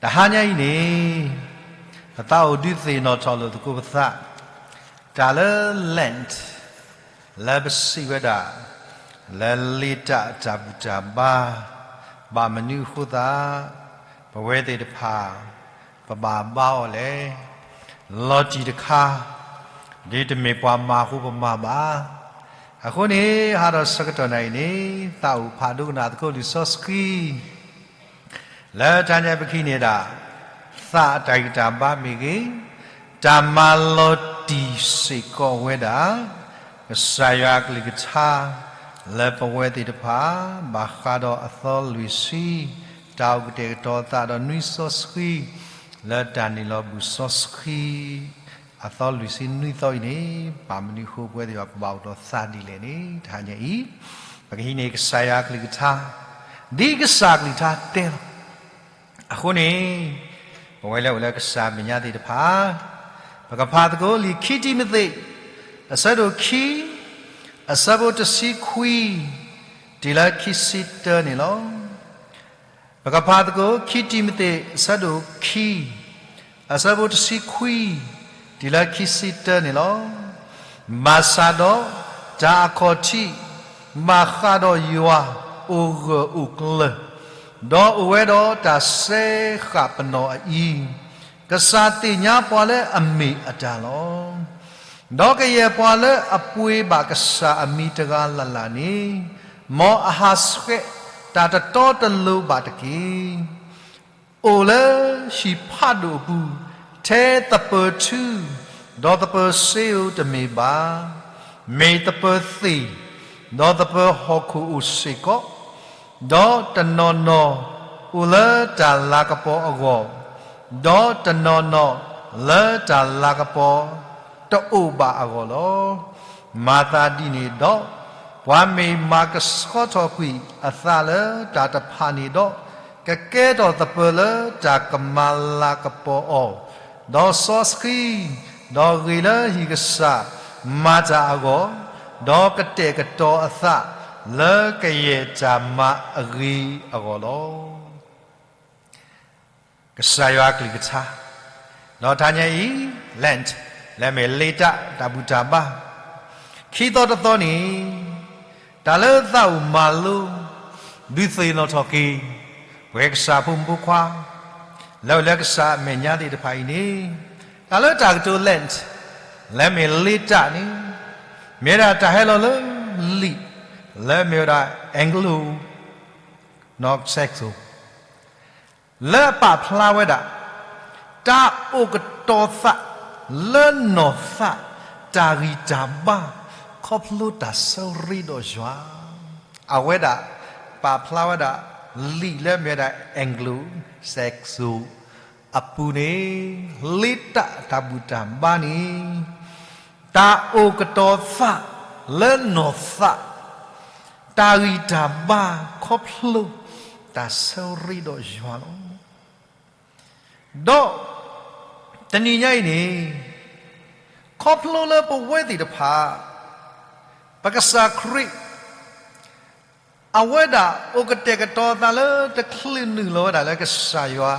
တဟါညါအံၤန့ၣ် ပသးအိၣ်ဒုးသ့ၣ်နီၣ်ထီၣ်လိာ်သကိးပသး တၢ်လၢ Lent လၢပစံးဝဲဒၣ် လၢလ့တၢ်တၢ်ဘူၣ်တၢ်ဘါ ဘၣ်မနုၤအဃိသတး ပဝဲသ့ၣ်တဖၣ် ပဘၣ်ဘါအီၤလဲၣ်. လီၤတံၢ်တခါ ဒ်တမ့ၢ်ပှၤမၤအဃိပမၤဘၣ်. အဃိန့ၣ် ဟါဒီးဆၢကတီၢ်နၤအံၤန့ၣ် သးအိၣ်ဖးဒိကနၣ်သကိးလံာ်စီဆှံ လၢတဟါညါပကဟံးန့ၢ်ဒၣ် သးအတၢ်ဂံၢ်တၢ်ဘါမ့ၢ်ဂ့ၤ, တၢ်မၤလီၤတံၢ်စ့ၢ်ကီးဝဲဒၣ် ကစၢ်ယွၤအကလုၢ်ကထါ လၢပဝဲသ့ၣ်တဖၣ် ဘၣ်ဃးဒီးအသီလွံၢ်ဆံ တၢ်အိၣ်ကတဲာ်ကတီၤအသးဒီးနွံစီဆှံ လၢတၢ်နုာ်လီၤဘူၣ်စီဆှံ အသီလွံၢ်ဆံနွံသီအံၤန့ၣ် ဘၣ်မနုၤအဃိပဝဲသ့ၣ်တဖၣ် ပဘၣ်အိၣ်ဒီးသးဒ်လဲၣ်န့ၣ် တဟါညါအံၤ ပကဟံးန့ၢ်ကစၢ်ယွၤအကလုၢ်ကထါ ဒ်ကစၢ်အကလုၢ်ကထါတဲလီၤ. အဃိန့ၣ် ပဝဲလၢအိၣ်လၢကစၢ်အမဲာ်ညါသ့ၣ်တဖၣ် ပကဖးသကိးလံာ်ခံတံၤမသ့း အဆၢဒိၣ်ခံ အဆၢဖိတဆံခွံ တုၤလၢခံဆံတၢန့ၣ်လီၤ. ပကဖးသကိးခံတံၤမသ့း အဆၢဒိၣ်ခံ အဆၢဖိတဆံခွံ တုၤလၢခံဆံတၢန့ၣ်လီၤ. ဘၣ်ဆၣ်ဒီးတၢ်အခီၣ်ထံး ဘၣ်ဃးဒီးယွၤအိၣ်ဂၢၢ်အိၣ်ကျၢၤ, ဒီးအိၣ်ဝဲဒီးတၢ်စဲဃာ်ပနီၣ်အအံၤ, ကစၢ်သ့ၣ်ညါပှၤလၢအမ့ၢ်အတၢ်လီၤ. ဒီးကယဲၢ်ပှၤလၢအပှ့ၤဘၣ်ကစၢ်အမံၤတဂၤလၢ်လၢ်န့ၣ်, မ်အဟးဆှဲးတၢ်တတီတလိၤဘၣ်တက့ၢ်. အိၣ်လၢဟံၣ်ဖးဒိၣ်အပူၤ ထဲသပၢၤထူ, ဒီးသပၢၤစ့ဧိၤတမ့ၢ်ဘၣ်, မ့ၢ်သပၢၤသ့ၣ်, ဒီးသပၢၤဟီၣ်ခိၣ်အိၣ်စ့ၢ်ကီး, ဒီးတနီၤနီၤအိၣ်လၢတၢ်လၤကပီၤအဂီၢ်, ဒီးတနီၤနီၤလၢတၢ်လၤကပီၤတအိၣ်ဘၣ်အဂီၢ်လီၤ. မၤသးဒ်န့ၣ်ဒီး, ပှၤမ့ၢ်မၤကဆှီထီၣ်ကွံာ်အသးလၢတၢ်တဖၣ်န့ၣ်ဒီး, ကကဲထီၣ်သပၢၤလၢတၢ်ကမၤလၤကပီၤအီၤ, ဒီးစီဆှံ, ဒီးဂ့ၤလၢဟံၣ်ကစၢ်မၤတၢ်အဂီၢ်, ဒီးကတဲာ်ကတီၤအသးလၢကယဲၢ်တၢ်မၤအဂ့ၤအဂီၢ်လီၤ. ကစၢ်ယွၤအကလုၢ်ကထါ, ဒီးတဟါညါအံၤ Lent လၢမ့ၢ်လ့တၢ်တၢ်ဘူၣ်တၢ်ဘါ, ခံသီတသီန့ၣ်, တၢ်လၢသးအိၣ်မၤလိ, ဒုးသ့ၣ်နီၣ်ထီၣ်က့ၤ, ပဝဲကစၢ်ဖိမုၣ်ဖိခွါ, လၢအိၣ်လၢကစၢ်အမဲာ်ညါသ့ၣ်တဖၣ်အံၤန့ၣ်, တၢ်လၢတၢ်ကတိၤ Lent လၢမ့ၢ်လ့တၢ်န့ၣ်, မ့ၢ်ဝဲဒၣ်တၢ်ဟဲလီၤလၢလံာ်, လၢမ့ၢ်ဝဲဒၣ် Anglo နီၢ် Saxo လၢအပာ်ဖျါဝဲဒၣ် တၢ်အိၣ်ကတီၤသးလၢနီၢ်သး တၢ်ဂံၢ်တၢ်ဘါ ခီဖျိတၢ်ဆၢရ့ဒီးယွၤ, အဝဲဒၣ်ပာ်ဖျါဝဲဒၣ် လံာ်လၢမ့ၢ်ဝဲဒၣ် Anglo Saxo အပူၤန့ၣ် လ့တၢ်တၢ်ဘူၣ်တၢ်ဘါန့ၣ် တၢ်အိၣ်ကတီၤသးလၢနီၢ်သး တၢ်ဂံၢ်တၢ်ဘါခီဖျိ တၢ်ဆၢရ့ဒီးယွၤလီၤ. ဒီးတနံၤညါအံၤန့ၣ် ခီဖျိလၢပဝဲသ့ၣ်တဖၣ် ပကစၢ်ခရံာ် အဝဲဒၣ်အိၣ်ကတဲာ်ကတီၤသးလၢတချုးနုာ်လီၤဝဲဒၣ်လၢကစၢ်ယွၤ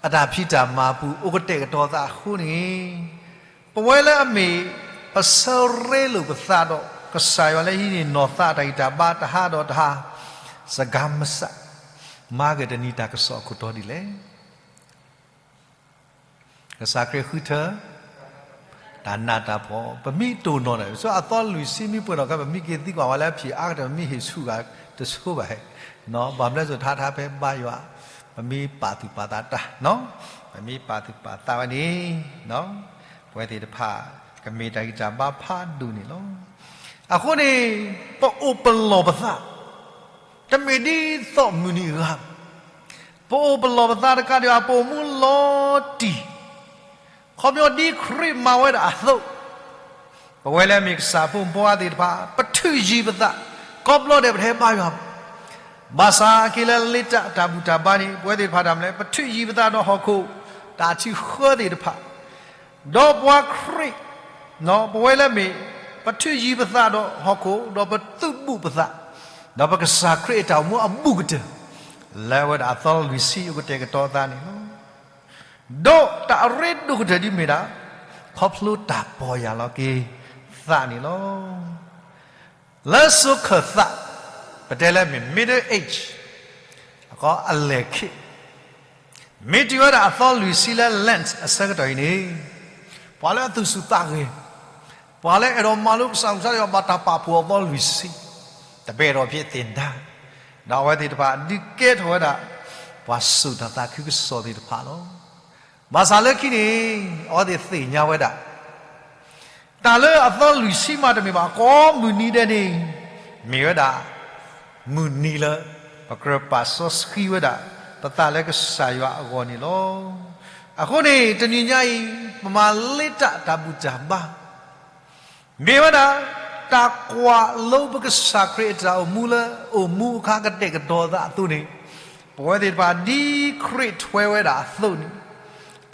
အတၢ်ဖံးတၢ်မၤအပူၤ အိၣ်ကတဲာ်ကတီၤသးအဃိန့ၣ်, ပဝဲလၢအမ့ၢ် ပဆၢရ့လိာ်ပသးဒီး ကစၢ်ယွၤလၢဟံးန့ၢ်နီၢ်သးတၢ်ဂံၢ်တၢ်ဘါတဟါဒီးတဟါ, စကၤမစး မၤဂ့ၤတနံၤတၢ်ကစီၣ်အခိၣ်တီဒ်လဲၣ်. ကစၢ်ခရံာ်ဃုထၢ တၢ်နးတၢ်ဖှီၣ်, ပမ့ၢ်တိၢ်နီၣ်န့ၣ် ဆိအသီလွံၢ်ဆံမ့ၢ်ပှဲၤထီၣ်ခဲ ပမ့ၢ်က့ၤသံကွၢ်ဝဲလၢဖံးအါကတၢၢ် ပမ့ၢ်ဟ့ၣ်ဆူၣ်ဂၤတဆိဘၣ်, ဘၣ်မနုၤစိၤထါထါဖဲဘါယွၤ, ပမ့ၢ်ပာ်သူၣ်ပာ်သးတၢ်, ပမ့ၢ်ပာ်သူၣ်ပာ်သးဝဲန့ၣ်, ပဝဲသ့ၣ်တဖၣ် ကမ့ၢ်တၢ်ဂံၢ်တၢ်ဘါဖးဒိၣ်န့ၣ်လီၤ. အဃိန့ၣ် ပအိၣ်ပလီၢ်ပသး တမ့ၢ်ဒ်သိးမုၢ်နံၤအဂၤ, ပအိၣ်ပလီၢ်ပသးတကးဒံးဘၣ် ပအိၣ်မူလီၤတံၢ်, ခီဖျိဒ်ခရံာ်မၤဝဲဒၣ်အသိး, ပဝဲလၢအမ့ၢ်ကစၢ်ဖိမုၣ်ဖိခွါသ့ၣ်တဖၣ် ပထုးယံၤပသး, ခီဖျိဒဲးပတဟဲဘါယွၤ, ဘၣ်ဆၣ်က့ၤလၢလ့တၢ်တၢ်ဘူၣ်တၢ်ဘါန့ၣ် ပဝဲသ့ၣ်တဖၣ်တၢ်မနုၤလဲၣ် ပထုးယံၤပသးဒီးဟီၣ်ခိၣ် တၢ်ထုးဃၢသ့ၣ်တဖၣ် ဒီးပှၤခရံာ်, ပဝဲလၢအမ့ၢ် ပထုးယံၤပသးဒီးဟီၣ်ခိၣ် ဒီးပသုးဘူးပသး, ဒီးပကစၢ်ခရံာ်အတၢ်အိၣ်မူအဘူးကတၢၢ်, လၢအဝဲဒၣ်အသီလွံၢ်ဆံအကတဲာ်ကတီၤအသးန့ၣ်လီၤ. ဒီးတၢ်အရ့ဒိၣ်ကတၢၢ်ဒ်မ့ၢ်ဒၣ် ခီဖျိတၢ်ပီၢ်ယၢ်လီၤက့ၤသးန့ၣ်လီၤ. လၢစိၤခၢၣ်သး ပတဲလၢမ့ၢ် Middle Age အကီအလဲၤခ့ မ့ၢ်တုၤဝဲဒၣ်အသီလွံၢ်ဆံလၢ Lent အဆၢကတီၢ်အံၤန့ၣ်, ပှၤလၢအသူၣ်ဆူၣ်သးဂဲၤ, ပှၤလၢအဲၣ်ဒိးမၤလိကစၢ်ကစၢ်ယွၤဘၣ်တၢ်ပာ်ဖှိၣ်အသီလွံၢ်ဆံ, တဘၣ်အဲၣ်ဒိးဖဲသ့ၣ်ဒါ, ဒီးအဝဲသ့ၣ်တဖၣ်ဒုးကဲထီၣ်ဝဲဒၣ် ပှၤစိာ်တၢ်သးခုကစီၣ်သ့ၣ်တဖၣ်လီၤ. ဘၣ်ဆၣ်လၢခံန့ၣ် အဝဲသ့ၣ်သ့ၣ်ညါဝဲဒၣ် တၢ်လၢအသီလွံၢ်ဆံမးတမ့ၢ်ဘၣ် ကိးမုၢ်နံၤဒဲးန့ၣ် မ့ၢ်ဝဲဒၣ် မုၢ်နံၤလၢ ပကြၢးပာ်စီဆှံဝဲဒၣ် ပသးလၢကစၢ်ယွၤအဂီၢ်န့ၣ်လီၤ. အဃိန့ၣ် တနံၤညါအံၤ ပမၤလ့တၢ်တၢ်ဘူၣ်တၢ်ဘါ မ့ၢ်ဝဲဒၣ် တၢ်ကွၢ်လိပကစၢ်ခရံာ်အတၢ်အိၣ်မူလၢအိၣ်မူအခါကတဲာ်ကတီၤသးအသိးန့ၣ်, ပဝဲသ့ၣ်တဖၣ်ဒ်ခရံာ်ထွဲဝဲဒၣ်အသိးန့ၣ်,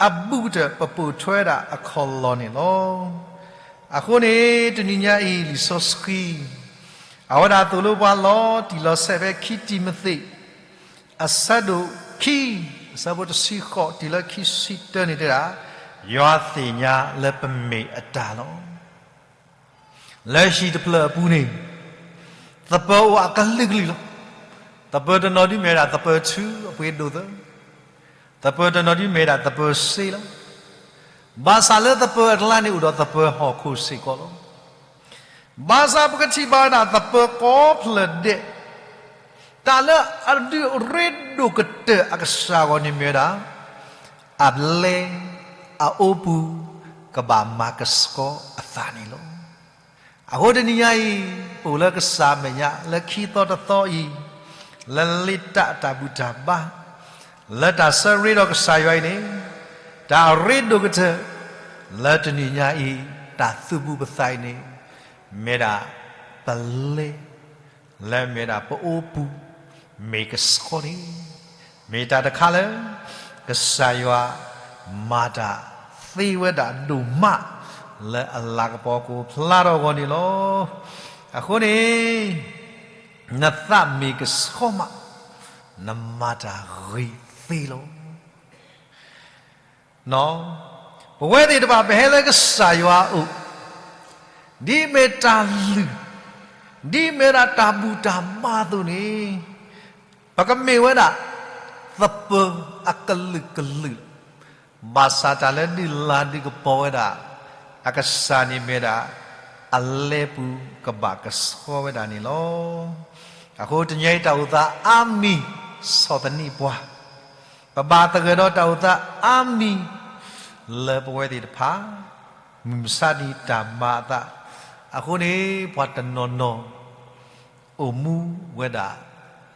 အဘူးကတၢၢ်ပပိာ်ထွဲဝဲဒၣ်အခီၣ်လီၢ်န့ၣ်လီၤ. အဃိန့ၣ် တနံၤညါအံၤ လံာ်စီဆှံ အဝဲဒၣ်သိၣ်လိပှၤလီၤတံၢ်လီၤဆဲးဖဲခံတံၤမသ့း အဆၢဒိၣ်ခံ အဆၢဖိတဆံဃိးတုၤလၢခံဆံတၢန့ၣ်တဲဒၣ်, ယွၤသ့ၣ်ညါလၢပမ့ၢ်အတၢ်လီၤ. လၢဟံၣ်တဖျၢၣ်အပူၤန့ၣ် သပၢၤအိၣ်အကလုာ်ကလုာ်လီၤ. သပၢၤတနီၤဒ်မ့ၢ်ဝဲဒၣ်သပၢၤထူအပှ့ၤဒိၣ်သၢ, သပၢၤတနီၤဒ်မ့ၢ်ဝဲဒၣ်သပၢၤစ့လီၤ. ဘၣ်ဆၣ်လၢသပၢၤအကျါန့ၣ်အိၣ်ဒီးသပၢၤဟီၣ်ခိၣ်စ့ၢ်ကီးလီၤ. ဘၣ်ဆၣ်ပကထံၣ်ဘၣ်ဝဲဒၣ်သပၢၤကိးဖျၢၣ်ဒဲး, တၢ်လၢအဒုးရ့ဒိၣ်ကတၢၢ်အကစၢ်အဂီၢ်န့ၣ်မ့ၢ်ဝဲဒၣ် အဘျဲ, အအိပူၤ ကဘၣ်မၤကဆှီအသးန့ၣ်လီၤ. အဃိတနံၤညါအံၤ ပအိၣ်လၢကစၢ်အမဲာ်ညါလၢခံသီတသီအံၤ, လၢလ့တၢ်တၢ်ဘူၣ်တၢ်ဘါ, လၢတၢ်ဆၢရ့ဒီးကစၢ်ယွၤအံၤန့ၣ်, တၢ်အရ့ဒိၣ်ကတၢၢ် လၢတနံၤညါအံၤ တၢ်သူၣ်ပူၤပသးအံၤန့ၣ် မ့ၢ်ဒၣ်ပလဲ လၢမ့ၢ်ဒၣ်ပအိပူၤ မ့ၢ်ကဆှီန့ၣ်, မ့ၢ်တၢ်တခါလၢ ကစၢ်ယွၤမၤတၢ်သ့ဝဲဒၣ်ဒိၣ်မး လၢအလၤကပီၤကအိၣ်ဖျါထီၣ်အဂီၢ်န့ၣ်လီၤ. အဃိန့ၣ် နသးမ့ၢ်ကဆှီမး နမၤတၢ်ဂ့ၤသ့လီၤ. ပဝဲသ့ၣ်တဖၣ်ပဟဲလၢကစၢ်ယွၤအအိၣ်, ဒ်မ့ၢ်တၢ်လုၢ်, ဒ်မ့ၢ်ဒၣ်တၢ်ဘူၣ်တၢ်ဘါအသိးန့ၣ်, ပကမ့ၢ်ဝဲဒၣ် သပၢၤအကလုာ်ကလုာ်လီၤ. ဘၣ်ဆၣ်တၢ်လၢဒုးလၤဒုးကပီၤဝဲဒၣ် အကစၢ်န့ၣ်မ့ၢ်ဒၣ် အလဲပူၤကဘၣ်ကဆှီဝဲဒၣ်န့ၣ်လီၤ. အဃိတနံၤအံၤတၢ်အိၣ်သးအါမံၤ ဆီၣ်သနံးပှၤ, ပဘၣ်သဂၢၢ်ဒီးတၢ်အိၣ်သးအါမံၤ လၢပဝဲသ့ၣ်တဖၣ် မုၢ်မဆါတနံၤတၢ်မၤအသး, အဃိန့ၣ် ပှၤတနီၤနီၤ အိၣ်မူဝဲဒၣ်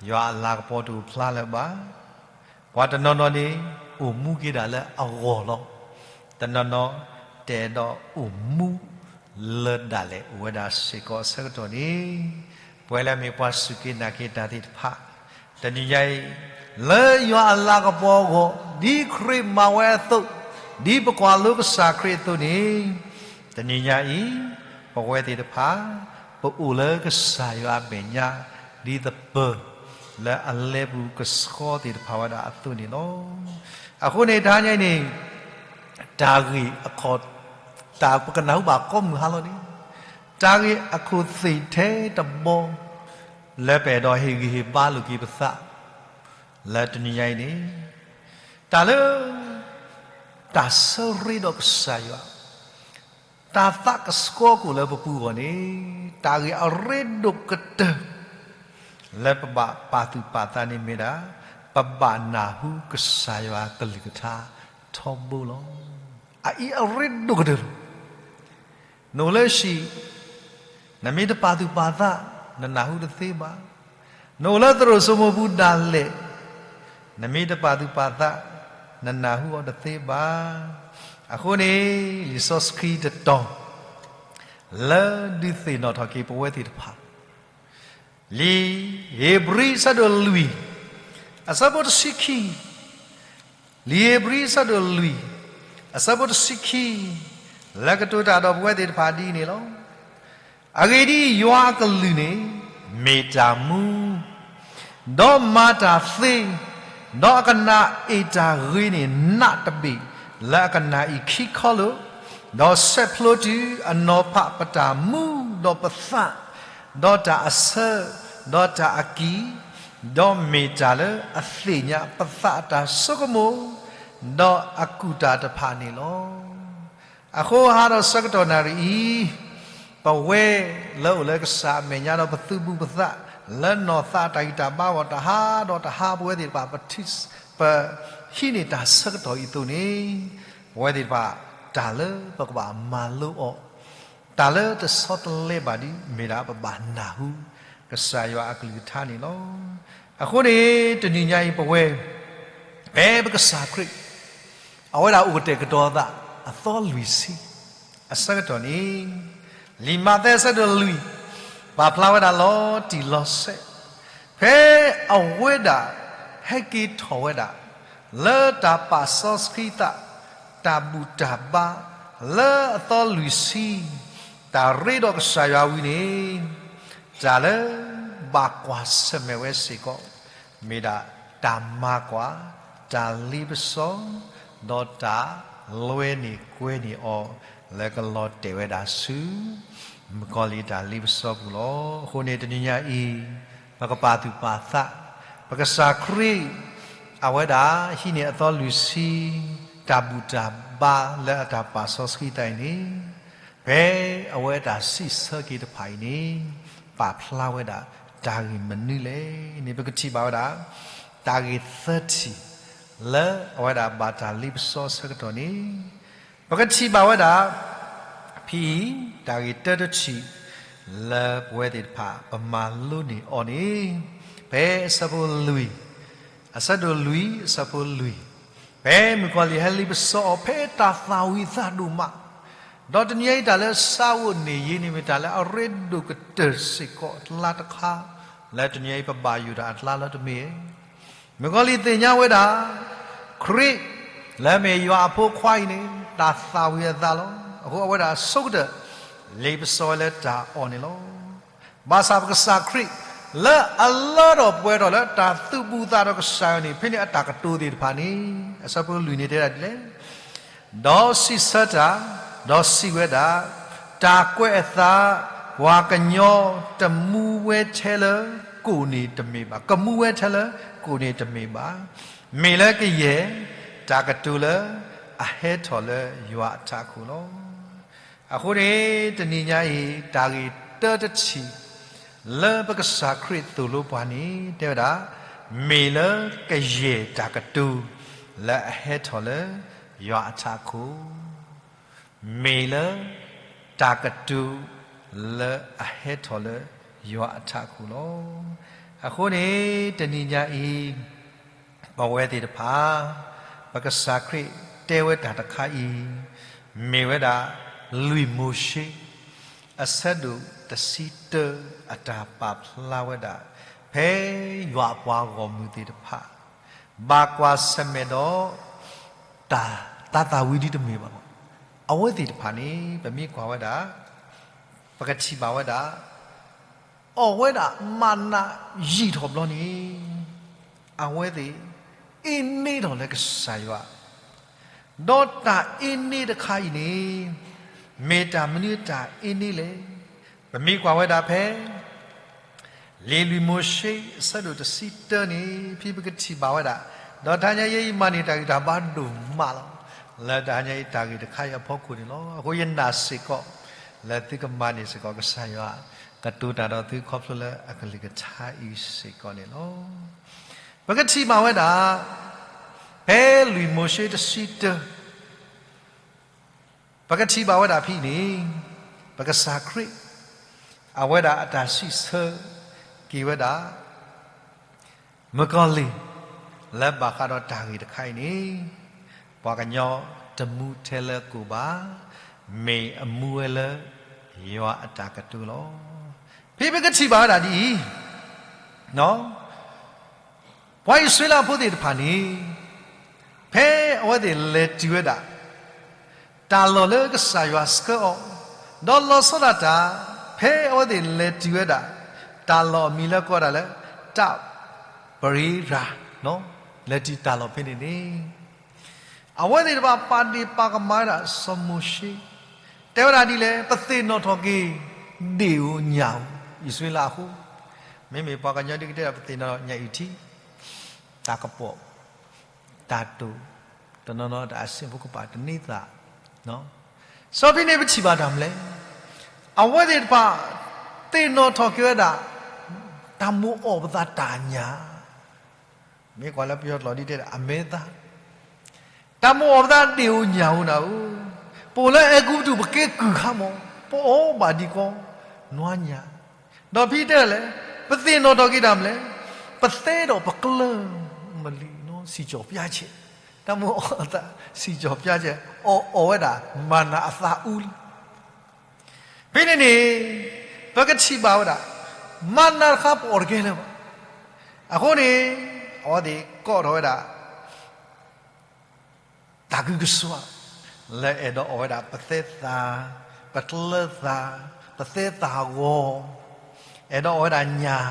ယွၤအလၤကပီၤတအိၣ်ဖျါလၢၤဘၣ်. ပှၤတနီၤနီၤန့ၣ် အိၣ်မူက့ၤဒၣ်လၢအဂီၢ်လီၤ. တနီၤနီၤ တအဲၣ်ဒိးအိၣ်မူလၢဒၣ်လဲာ်အိၣ်ဝဲဒၣ်စ့ၢ်ကီးအဆၢကတီၢ်န့ၣ်, ပဝဲလၢအမ့ၢ်ပှၤစူၢ်က့ၤနာ်က့ၤတၢ်သ့ၣ်တဖၣ် တနံၤညါအံၤ လၢယွၤအလၤကပီၤအဂီၢ် ဒ်ခရံာ်မၤဝဲအသိး, ဒ်ပကွၢ်လိကစၢ်ခရံာ်အသိးန့ၣ်, တနံၤညါအံၤ ပဝဲသ့ၣ်တဖၣ် ပအိၣ်လၢကစၢ်ယွၤအမဲာ်ညါ ဒ်သပၢၤလၢအလဲပူၤကဆှီသ့ၣ်တဖၣ်ဝဲဒၣ်အသိးန့ၣ်လီၤ. အဃိန့ၣ် တဟါညါအံၤန့ၣ် တၢ်ဂ့ၢ်အခိၣ် တၢ်ပကနၢ်ဟူဘၣ်ကိးမုၢ်ဟါလီၤန့ၣ်, တၢ်ဂ့ၢ်အခိၣ်သ့ၣ်ထဲတဘီ လၢပအဲၣ်ဒိးဟ့ၣ်ဂံၢ်ဟ့ၣ်ဘါလိာ်က့ၤပသး လၢတနံၤညါအံၤန့ၣ်, တၢ်လၢ တၢ်ဆၢရ့ဒီးကစၢ်ယွၤ, တၢ်သးကဆှီကအိၣ်လၢပပူၤအဂီၢ်န့ၣ်, တၢ်ဂ့ၢ်အရ့ဒိၣ်ကတၢၢ် လၢပဘၣ်ပာ်သူၣ်ပာ်သးန့ၣ်မ့ၢ်ဒၣ် ပဘၣ်နၢ်ဟူကစၢ်ယွၤကလုၢ်ကထါထီဘိလီၤ. အအံၤအရ့ဒိၣ်ကတၢၢ်လီၤ. နအိၣ်လၢဟံၣ်, နမ့ၢ်တပာ်သူၣ်ပာ်သး, နနၢ်ဟူတသ့ဘၣ်. နအိၣ်လၢသရိာ်စိမိၤပူၤဒၣ်လဲာ်, နမ့ၢ်တပာ်သူၣ်ပာ်သး, နနၢ်ဟူအီၤတသ့ဘၣ်. အဃိန့ၣ် လံာ်စီဆှံတတီၤ လၢဒုးသ့ၣ်နီၣ်ထီၣ်က့ၤပဝဲသ့ၣ်တဖၣ် လံာ်ဧ့ၤဘြံၤအဆၢဒိၣ်လွံၢ် အဆၢဖိတဆံခံ, လံာ်ဧ့ၤဘြံၤအဆၢဒိၣ်လွံၢ် အဆၢဖိတဆံခံ လၢကတိၤတၢ်ဒီးပဝဲသ့ၣ်တဖၣ်ဒ်အံၤန့ၣ်လီၤ. အဂ့ၢ်ဒ်အံၤ, ယွၤအကလုၢ်န့ၣ် မ့ၢ်တၢ်မူ, ဒီးမၤတၢ်သ့, ဒီးအကနၣ်အ့ၣ်တၢ်ဂ့ၤန့ၣ် နးတဘ့ၣ်လၢအကနၣ်အံၤခံခီလၢာ်, ဒီးဆဲးဖျိတုၤအနီၤဖးပတၢ်မူဒီးပသး, ဒီးတၢ်အဆၢ, ဒီးတၢ်အကံၢ်, ဒီးမ့ၢ်တၢ်လၢအသ့ၣ်ညါပသးအတၢ်ဆိကမိၣ်, ဒီးအကူၣ်တၢ်တဖၣ်န့ၣ်လီၤ. အဃိဟးဒီးဆၢကတီၢ်နၣ်ရံၣ်အံၤ, ပဝဲလၢအိၣ်လၢကစၢ်အမဲာ်ညါဒီးပသုးဘူးပသး, လၢနီၢ်သးတၢ်ဂံၢ်တၢ်ဘါအဂီၢ်တဟါဒီးတဟါ ပဝဲသ့ၣ်တဖၣ် ပထံၣ် ပဟံးန့ၢ်တၢ်ဆၢကတီၢ်အံၤအသိးန့ၣ်, ပဝဲသ့ၣ်တဖၣ် တၢ်လၢပကဘၣ်မၤလိအီၤ, တၢ်လၢတဆီတလဲဘၣ်ဒ်မ့ၢ်ဒၣ်ပဘၣ်နၢ်ဟူ ကစၢ်ယွၤအကလုၢ်ကထါန့ၣ်လီၤ. အဃိန့ၣ် တနံၤညါအံၤပဝဲ ဖဲပကစၢ်ခရံာ် အဝဲဒၣ်အိၣ်ကတဲာ်ကတီၤအသး အသီလွံၢ်ဆံ အဆၢကတီၢ်န့ၣ်, လံာ်မးသဲအဆၢဒိၣ်လွံၢ် ပာ်ဖျါဝဲဒၣ်လီၤတံၢ်လီၤဆဲး, ဖဲအဝဲဒၣ်ဟဲက့ၤထီၣ်ဝဲဒၣ် လၢတၢ်ပာ်စီဆှံသး တၢ်ဘူၣ်တၢ်ဘါ လၢအသီလွံၢ်ဆံ တၢ်ရ့ဒီးကစၢ်ယွၤဝံၤန့ၣ်, တၢ်လၢဘၣ်ကွၢ်ဆၢၣ်မဲာ်ဝဲစ့ၢ်ကီး မ့ၢ်ဒၣ်တၢ်မၤကွၢ်, တၢ်လ့ပစီ, ဒီးတၢ်လွဲန့ၢ်ကွဲန့ၢ်အီၤ လၢကလီၤတဲာ်ဝဲဒၣ်ဆူ မုၣ်ကီၤလံၢ်တၢ်လ့ပစီပူၤလီၤ. အဃိန့ၣ်တနံၤညါအံၤ ပကပာ်သူၣ်ပာ်သး, ပကစၢ်ခရံာ် အဝဲဒၣ်ဟံးန့ၢ်အသီလွံၢ်ဆံ တၢ်ဘူၣ်တၢ်ဘါလၢအတၢ်ပာ်စီဆှံသးအံၤန့ၣ်, ဖဲအဝဲအတၢ်စံးဆၢက့ၤတဖၣ်အံၤန့ၣ် ပာ်ဖျါဝဲဒၣ်တၢ်ဂ့ၢ်မနုၤလဲၣ်န့ၣ် ပကထံၣ်ဘၣ်ဝဲဒၣ် တၢ်ဂ့ၢ်သၢထံၣ် လၢအဝဲဒၣ်ဘၣ်တၢ်လ့ပစီအဆၢကတီၢ်န့ၣ်, ပကထံၣ်ဘၣ်ဝဲဒၣ် ဖဲအံၤ တၢ်ဂ့ၢ်တၢတထံၣ် လၢပဝဲသ့ၣ်တဖၣ်ပမၤလိန့ၢ်အီၤန့ၣ်, ဖဲအဆၢဖိလွံၢ်, အဆၢဒိၣ်လွံၢ် အဆၢဖိလွံၢ်, ဖဲမုၣ်ကီၤလံၢ်ဟဲလ့ပစီအီၤ ဖဲတၢ်သၣ်ဝံၤသးဒိၣ်မး, ဒီးတနံၤအံၤတၢ်လၢဆါအိၣ်န့ၢ်ယ့န့ၣ် မ့ၢ်တၢ်လၢအရ့ဒိၣ်ကတၢၢ်စ့ၢ်ကီးအကျါတခါ, လၢတနံၤအံၤပဘၣ်ယိၣ်တၢ်အကျါလၢတမ့ၢ် မုၣ်ကီၤလံၢ်သ့ၣ်ညါဝဲဒၣ် ခရံာ် လၢအမ့ၢ်ယွၤအဖိခွါအံၤန့ၣ် တၢ်သၣ်ဝံၤအသးလီၤ. အဃိအဝဲဒၣ်ဆိကတၢၢ် လ့ပစီဝဲလၢတၢ်အီၣ်န့ၣ်လီၤ. ဘၣ်ဆၣ်ပကစၢ်ခရံာ် လၢအလၢထီၣ်ပှဲၤထီၣ်လၢတၢ်သူၣ်ဘူၣ်သးဒီးကစၢ်ယွၤန့ၣ် ဖဲန့ၣ်အတၢ်ကတိၤသ့ၣ်တဖၣ်န့ၣ် အဆၢဖိလွံၢ်န့ၣ်တဲဒၣ်ဒ်လဲၣ် ဒီးစံးဆၢတၢ်, ဒီးစံးဝဲဒၣ်, တၢ်ကွဲးအသး, ပှၤကညီတမူဝဲထဲလၢကိၣ်န့ၣ်တမ့ၢ်ဘၣ်, ကမူဝဲထဲလၢကိၣ်န့ၣ်တမ့ၢ်ဘၣ်, မ့ၢ်လၢကယဲၢ်တၢ်ကတိၤလၢအဟဲထီၣ်လၢယွၤအထးခိၣ်လီၤ. အဃိန့ၣ် တနံၤညါအံၤ တၢ်ဂ့ၢ်တၢတထံၣ် လၢပကစၢ်ခရံာ်သိၣ်လိပှၤန့ၣ် တဲဝဲဒၣ်, မ့ၢ်လၢကယဲၢ်တၢ်ကတိၤ လၢအဟဲထီၣ်လၢယွၤအထးခိၣ်, မ့ၢ်လၢ တၢ်ကတိၤလၢအဟဲထီၣ်လၢယွၤအထးခိၣ်လီၤ. အဃိန့ၣ် တနံၤညါအံၤ ပဝဲသ့ၣ်တဖၣ် ပကစၢ်ခရံာ်တဲဝဲတၢ်တခါအံၤ မ့ၢ်ဝဲဒၣ် လွံၢ်မိၤၡ့ အဆၢဒိၣ်တဆံတၢ အတၢ်ပာ်ဖျါဝဲဒၣ် ဖဲယွၤအပှၤဂီၢ်မုၢ်သ့ၣ်တဖၣ် ဘၣ်ကွၢ်ဆၢၣ်မဲာ်ဒီး တၢ်သးသၣ်ဝံၤဒ်တမ့ၢ်ဘၣ်. အဝဲသ့ၣ်တဖၣ်န့ၣ် ပမ့ၢ်ကွၢ်ဝဲဒၣ် ပကထံၣ်ဘၣ်ဝဲဒၣ် အီၣ်ဝဲဒၣ်မၤနးယံာ်ထီၣ်ဘျီန့ၣ် အဝဲသ့ၣ် အ့န့ထီၣ်လၢကစၢ်ယွၤ ဒီးတၢ်အ့န့တခါအံၤန့ၣ် မ့ၢ်တၢ်မနုၤတၢ်အ့န့လဲၣ်. ပမ့ၢ်ကွၢ်ဝဲဒၣ်ဖဲ လံာ်လွံၢ်မိၤၡ့ အဆၢဒိၣ်တဆံတၢန့ၣ် ဖဲပကထံၣ်ဘၣ်ဝဲဒၣ် ဒီးတဟါညါအံၤ ယမၤန့ၢ်တၢ်ဂံၢ်တၢ်ဘါဒိၣ်မးလီၤ. လၢတဟါညါအံၤ တၢ်ဂ့ၢ်တခါအံၤအဖီခိၣ်န့ၣ်လီၤ. အဃိယနာ်စ့ၢ်ကီး လၢသုကမၤန့ၢ်စ့ၢ်ကီး ကစၢ်ယွၤကတိၤတၢ်ဒီးသုခီဖျိလၢအကလုၢ်ကထါအံၤစ့ၢ်ကီးန့ၣ်လီၤ. ပကထံၣ်ဘၣ်ဝဲဒၣ် ဖဲလွံၢ်မိၤၡ့တဆံတၢ ပကထံၣ်ဘၣ်ဝဲဒၣ်ဖဲအံၤန့ၣ် ပကစၢ်ခရံာ် အဝဲဒၣ်အတၢ်စံးဆၢက့ၤဝဲဒၣ် မုၣ်ကီၤလံၢ် လၢဘၣ်ဃးဒီးတၢ်ဂ့ၢ်တခါအံၤန့ၣ် ပှၤကညီတမူထဲလၢကိၣ်ဘၣ်, မ့ၢ်အမူဝဲလၢယွၤအတၢ်ကတိၤလီၤ. ဖဲပကထံၣ်ဘၣ်ဝဲဒၣ်ဒ်အံၤ ပှၤအံၣ်စရ့လးဖိသ့ၣ်တဖၣ်န့ၣ် ဖဲအဝဲသ့ၣ်လဲၤတုၤဝဲဒၣ် တၢ်လီၢ်လၢကစၢ်ယွၤဆှၢအီၤ, ဒီးလီၤဆီဒၣ်တၢ် ဖဲအဝဲသ့ၣ်လဲၤတုၤဝဲဒၣ် တၢ်လီၢ်အမံၤလၢကိးဒၣ်လၢ တၢ် ပရ့ရၤ လၢတံာ်တာ်လီၤဖဲန့ၣ်န့ၣ် အဝဲသ့ၣ်တဖၣ်ပာ်ဒ့ၣ်ပာ်ကမၣ်ဝဲဒၣ်စီၤမိၤၡ့, တဲဝဲဒၣ်ဒ်လဲၣ်, ပသ့ၣ်နီၣ်ထီၣ်က့ၤ ဒ့ၣ်ဧိၤညၣ်ဧိၤ အံၣ်စရ့လးအဃိ, မ့မ့ၢ်ပှၤကညီဒ်ကတဲဒၣ် ပသ့ၣ်နီၣ်ညၣ်အုၣ်ထံ, တၢ်ကပီၤ, တၢ်တိာ်, တနီၤနီၤတၢ်အဆ့ၣ်ဖိကပာ်တန့သး, စီၤဖံန့ၣ်ပထံၣ်ဘၣ်တၢ်မနုၤလဲၣ်, အဝဲသ့ၣ်တဖၣ် သ့ၣ်နီၣ်ထီၣ်က့ၤဝဲဒၣ် တၢ်မိၣ်အီၣ်ပသးတၢ်ညၣ် မ့ၢ်ကွၢ်လၢပယီၤကျိာ်ဒ်တဲဒၣ် အမဲသား, တၢ်မိၣ်အီၣ်ပသးဒ့ၣ်ဧိၤညၣ်ဧိၤနၤဧၢ, ပအိၣ်လၢအဲၤကူပတူး ပကဲကုၢ်ခါမး, ပအီၣ်ဘၣ်ဒံးကီ နွါညၣ်, ဒီးဖဲတဲဒ်လဲၣ်, ပသ့ၣ်နီၣ်ထီၣ်က့ၤတၢ်မနုၤလဲၣ်, ပသဲဒီးပကျၢၢ်မလံၤနီၤ စံၣ်ကၠီၣ်ပျါဆဲး, တၢ်မိၣ်အီၣ်သး စံၣ်ကၠီၣ်ပျါဆဲး, အီၣ်အီၣ်ဝဲဒၣ် မၤနၤအသးအူလံ ဖဲန့ၣ်န့ၣ် ပကထံၣ်ဘၣ်ဝဲဒၣ် မၤနၤတခါပအီၣ်တကဲလၢၤဘၣ်. အဃိန့ၣ် အဝဲသ့ၣ်ကိးထီၣ်ဝဲဒၣ် တၢ်ကုကစွါ လၢအဲၣ်ဒိးအီၣ်ဝဲဒၣ် ပသဲသး, ပကျၢၢ်သး, ပသဲသးဂီၤ, အဲၣ်ဒိးအီၣ်ဝဲဒၣ်ညၣ်,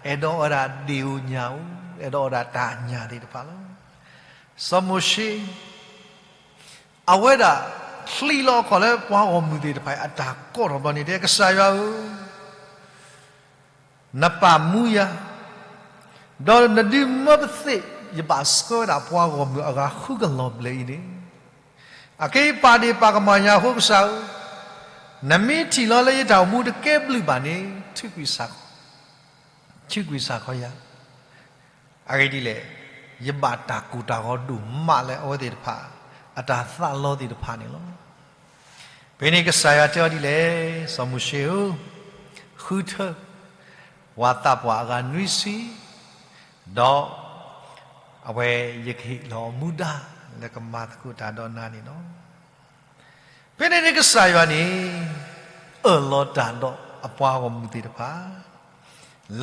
အဲၣ်ဒိးအီၣ်ဝဲဒၣ်ဒ့ၣ်ဧိၤညၣ်ဧိၤ, အဲၣ်ဒိးအီၣ်ဝဲဒၣ်တၢ်ညၣ်သ့ၣ်တဖၣ်လီၤ. စီၤမိၤၡ့ အဝဲဒၣ် ချံးလီၤအခီၣ်လၢပှၤဂီၢ်မုၢ်သ့ၣ်တဖၣ်အတၢ်ကိးထီၣ်ဘျီန့ၣ် တဲ ကစၢ်ယွၤဧၢ, နပာ်မူယၤ, ဒီးနဒုးမၢပသ့ၣ် ယဘၣ်ဆှၢဝဲဒၣ်ပှၤဂီၢ်မုၢ်အဂၤဃုကလီၤဘျဲၣ်အံၤန့ၣ်, အခဲအံၤပာ်ဒ့ၣ်ပာ်ကမၣ်ယၤအဃိ ကစၢ်ဧၢ, နမ့ၢ်ထံၣ်လီၤလၢယတၢ်အိၣ်မူတကဲဘျုးဘၣ်န့ၣ် ထုးကွံာ်စ့ၢ်ကီး ထုးကွံာ်စ့ၢ်ကီးယၤ အဂ့ၢ်ဒ်လဲၣ်, ယဘၣ်တၢ်ကိၢ်တၢ်ဂီၤဒိၣ်မးလၢအဝဲသ့ၣ်တဖၣ် အတၢ်သးလီသ့ၣ်တဖၣ်န့ၣ်လီၤ. ဖဲန့ၣ်ကစၢ်ယွၤတဲအီၤဒ်လဲၣ်, စီၤမိၤၡ့ဧၢ, ဃုထၢ ပှၤသးပှၢ်အဂၤနွံဆံ, ဒီးအဝဲယကဟ့ၣ်လီၤမူဒါလၢကမၤသကိးတၢ်ဒီးနၤန့ၣ်လီၤ. ဖဲန့ၣ်န့ၣ်ကစၢ်ယွၤန့ၣ် အၢၣ်လီၤတၢ်ဒီးအပှၤဂီၢ်မုၢ်သ့ၣ်တဖၣ်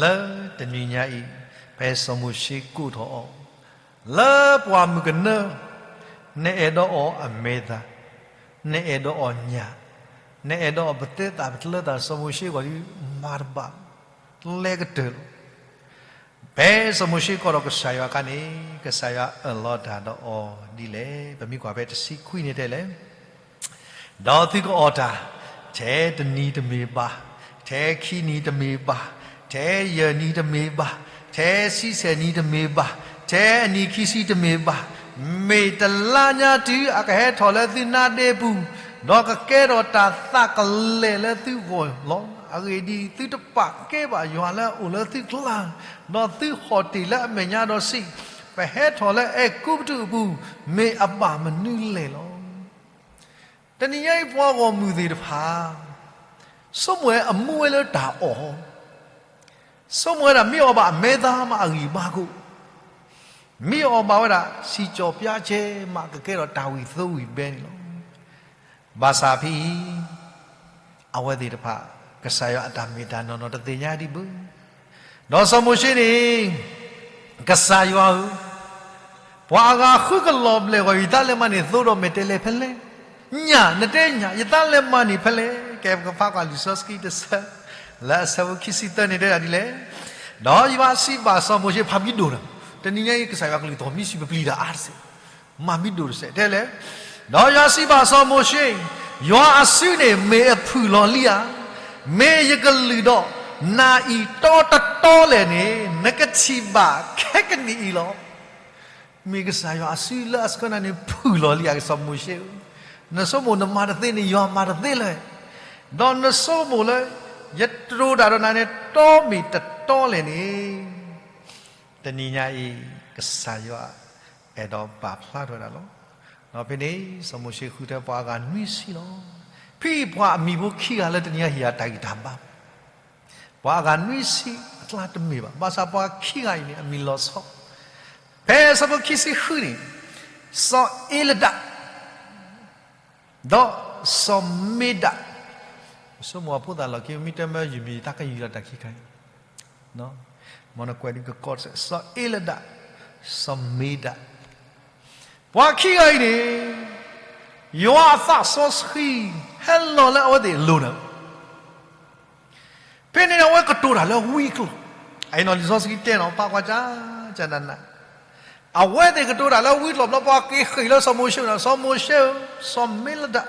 လၢတနံၤညါအံၤ ဖဲစီၤမိၤၡ့ကိးထီၣ်အီၤ လၢပှၢ်မုၢ်ကနၢ နအဲၣ်ဒိးအီၣ်အမဲသး, နအဲၣ်ဒိးအီၣ်ညၣ်, နအဲၣ်ဒိးအီၣ်ပသဲသးပကျၢၢ်သး စီၤမိၤၡ့ဂီၢ်ဒ်မၤတဘၣ် လဲၤကတၢၢ်လီၤ. ဖဲစီၤမိၤၡ့ကိးဒီးကစၢ်ယွၤအခါန့ၣ် ကစၢ်ယွၤအၢၣ်လီၤတၢ်ဒီးအီၤဒ်လဲၣ်. ပမ့ၢ်ကွၢ်ဖဲတဆံခွံန့ၣ်တဲလဲၣ်, ဒီးသုကအီၣ်တၢ်, ထဲတနံၤတမ့ၢ်ဘၣ်, ထဲခံနံၤတမ့ၢ်ဘၣ်, ထဲယဲၢ်နံၤတမ့ၢ်ဘၣ်, ထဲဆံဆဲၣ်နံၤတမ့ၢ်ဘၣ်, ထဲအနံၣ်ခံဆံတမ့ၢ်ဘၣ်, မ့ၢ်တလါညါတုၤအကဟဲထီၣ်လၢသုနါဒ့ပူၤ, ဒီးကကဲထီၣ်တၢ်သးကလဲာ်လၢသုဂီၢ်လီၤ. အဂ့ၢ်ဒ်အံၤ, သုတပာ်ကဲဘၣ်ယွၤလၢအအိၣ်လၢသုကျါ, ဒီးသုဟီၣ်တ့ၢ်လၢအမဲာ်ညါဒီးစံး, ပဟဲထီၣ်လၢအဲၤကူပတူးအပူၤ, မ့ၢ်အဘၣ်မနုၤလဲၣ်လီၤ. တနံၤညါအံၤပှၤဂီၢ်မုၢ်သ့ၣ်တဖၣ် ဆိကမိၣ်ဝဲအမူဝဲလၢတၢ်အီၣ်, ဆိကမိၣ်ဝဲဒၣ်မ့ၢ်အီၣ်ဘၣ်အမဲသားမးအဂံၢ်ဘါကအိၣ်, မ့ၢ်အီၣ်ဘၣ်ဝဲဒၣ် စံၣ်ကၠီၣ်ပျါကဲမးကကဲထီၣ်တၢ်ဝံၤသိဝံၤဘဲန့ၣ်လီၤ. ဘၣ်ဆၣ်ဖဲအံၤ အဝဲသ့ၣ်တဖၣ် ကစၢ်ယွၤအတၢ်မ့ၢ်တၢ်နီၢ်နီၢ်တသ့ၣ်ညါဒံးဘၣ်. ဒီးစီၤမိၤၡ့န့ၣ် ကစၢ်ယွၤဧၢ, ပှၤအဂၤဃုကလီၤဘျဲၣ်ဂီၢ် ယသးလဲၤမၤန့ၢ်သိဒီးမဲာ်တဲးလဲးဖဲလဲၣ်. ညၣ်, နတဲညၣ်, ယသးလဲၤမၤန့ၢ်ဖဲလဲၣ်. ကဲပကဖးကွၢ်လံာ်စီဆှံတဆၢ လၢအဆၢဖိခံဆံသၢန့ၣ်တဲဒၣ်ဒ်လဲၣ်, ဒီးယွၤစံးဘၣ်စီၤမိၤၡ့ ဖးမံၤဒိၣ်ဒီး, တနံၤညါအံၤကစၢ်ယွၤကလုၢ်သီၣ်မံဆံးပပျံၤတၢ်အါတစဲး, မၤမံၤဒိၣ်တစဲးတဲလဲၣ်, ဒီးယွၤစံးဘၣ်စီၤမိၤၡ့, ယွၤအစုန့ၣ်မ့ၢ်အဖုၣ်လီၤလံဧါ, မ့ၢ်ယကလုၢ်ဒီးနၤအံၤတီတတီလဲၣ်န့ၣ် နကထံၣ်ဘၣ်ခဲကနံၣ်အံၤလီၤ. မ့ၢ်ကစၢ်ယွၤအစုလၢအဆှၢနၤန့ၣ် ဖုၣ်လီၤလံဧါ စီၤမိၤၡ့ဧၢ, နဆိကမိၣ်နမၤတသ့န့ၣ် ယွၤမၤတသ့လၢၤ, ဒီးနဆိကမိၣ်လၢ ယတြိာ်တၢ်ဒီးနၤန့ၣ် တီမ့ၢ်တတီလဲၣ်န့ၣ် တနံၤညါအံၤ ကစၢ်ယွၤအဲၣ်ဒိးပာ်ဖျါထီၣ်ဝဲဒၣ်လီၤ. ဒီးဖဲန့ၣ် စီၤမိၤၡ့ဃုထၢပှၤအဂၤနွံဆံလီၤ. ဖဲအံၤပှၤအမံၤဖိခံဂၤလၢတနံၤညါဟ့ၣ်ယၤတၢ်ဂံၢ်တၢ်ဘါ ပှၤအဂၤနွံဆံအကျါတမ့ၢ်ဘၣ်. ဘၣ်ဆၣ်ပှၤခံဂၤအံၤန့ၣ် အမံၤလီၤဆီ, ဖဲအဆၢဖိခံဆံဃုန့ၣ် စီၤအ့လဒး ဒီးစီၤမ့ဒး, ဆိကမိၣ်အဖိသၣ်လီၢ်ခံ မ့ၢ်တမၢယုၢ်မံၤ တၢ်ကယုၢ်လီၤတၢ်ခံခါအံၤ, မ်နကွဲးဒ်ကကီးတစဲး စီၤအ့လဒး, စီၤမ့ဒး, ပှၤခံဂၤအံၤန့ၣ် ယွၤအသးစီဆှံ ဟဲလီၤလၢအဝဲသ့ၣ်အလိၤန့ၣ် ဖဲန့ၣ်အဝဲကတိၤတၢ်လၢဝံအကျိာ်, အအံၤနီၤလံာ်စီဆှံတဲနီၤ ပာ်ကွၢ်ကၢ် ကနန အဝဲသ့ၣ်ကတိၤတၢ်လၢဝံကျိာ်ဘျီ ပှၤက့ၤဃ့ၢ်လၢစီၤမိၤၡ့န့ၣ်, စီၤမိၤၡ့ဧၢ, စီၤမ့လဒၣ်,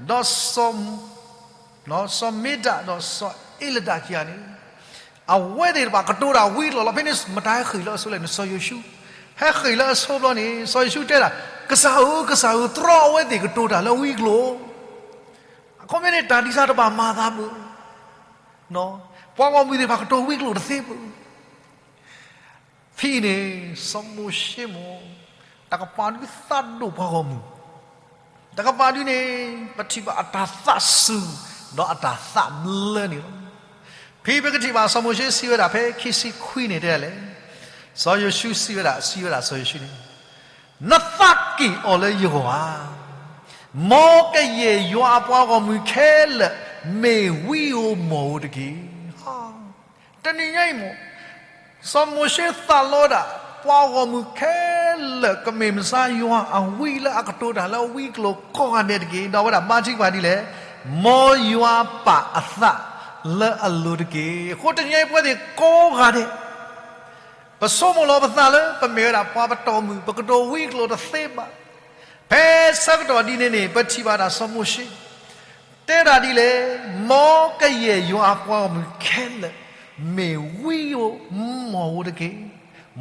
ဒီး စီၤမ့ဒၣ်ဒီးစီၤအ့လဒၣ်ခံဂၤန့ၣ်, အဝဲသ့ၣ်တဖၣ်ကတိၤတၢ်ဝံကျိာ်လီၤ. ဖဲန့ၣ်မတၤဟဲဃ့ၢ်လၢအဆိလဲၣ်န့ၣ် စီၤယိၤၡူ. ဟဲဃ့ၢ်လၢအဆိဘျီန့ၣ် စီၤယိၤၡူတဲဒၣ်, ကစၢ်ဧၢ, ကစၢ်ဧၢ, တြီအဝဲသ့ၣ်ကတိၤတၢ်လၢဝံကျိာ်. အခီပညီန့ၣ် တၢ်ဒ်သးတဘၣ်မၤသးဘၣ်. ပှၤဂီၢ်မုၢ်သ့ၣ်တဖၣ်ကတိၤဝံကျိာ်တသ့ဘၣ်. ဖဲအံၤန့ၣ် စီၤမိၤၡ့မ့ၢ် တကပၤဒုသးဒိၣ်ပှၤဂီၢ်မုၢ်, တကပၤဒုန့ၣ် ပထံၣ်ဘၣ်အတၢ်သးစူၤ ဒီးအတၢ်သးဘျၢန့ၣ်လီၤ. ဖဲပကထံၣ်ဘၣ်စီၤမိၤၡ့စံးဝဲဒၣ်ဖဲခံဆံခွံန့ၣ်တဲလဲၣ်, စီၤယိၤၡူစံးဝဲဒၣ်, စံးဝဲဒၣ်စီၤယိၤၡူန့ၣ်, နသးက့ၣ်အီၤလၢယဂီၢ်ဧါ. မ်ကယဲၢ်ယွၤအပှၤဂီၢ်မုၢ်ခဲလၢာ် မ့ၢ်ဝံဧိၤမီၢ်ဧိၤတက့ၢ်. တနံၤညါအံၤမ့ၢ် စီၤမိၤၡ့သးလီဝဲဒၣ် ပှၤဂီၢ်မုၢ်ခဲလၢာ်ကမ့ၢ်မ့ၢ်ယွၤအဝံလၢအကတိၤတၢ်လၢအဝံကျိာ်ကိးဂၤဒဲးတက့ၢ်. ဒီးအဝဲဒၣ်ဘါထုကဖၣ်ဒ်လဲၣ်, မ်ယွၤပာ်အသးလၢအလိၤတက့ၢ်. အဃိတနံၤညါအံၤပဝဲသ့ၣ်ကိးဂၤဒဲး ပဆိကမိၣ်လီၤပသးလၢပမ့ၢ်ဝဲဒၣ်ပှၤပတီၢ်မုၢ် ပကတိၤဝံကျိာ်တသ့ဘၣ်. ဖဲဆၢကတီၢ်ဒ်န့ၣ်န့ၣ် ပထံၣ်ဘၣ်ဒၣ်စီၤမိၤၡ့ တဲဒၣ်ဒ်လဲၣ်, မ်ကယဲၢ်ယွၤအပှၤဂီၢ်မုၢ်ခဲလၢာ် မ့ၢ်ဝံဧိၤမီၢ်ဧိၤတက့ၢ်.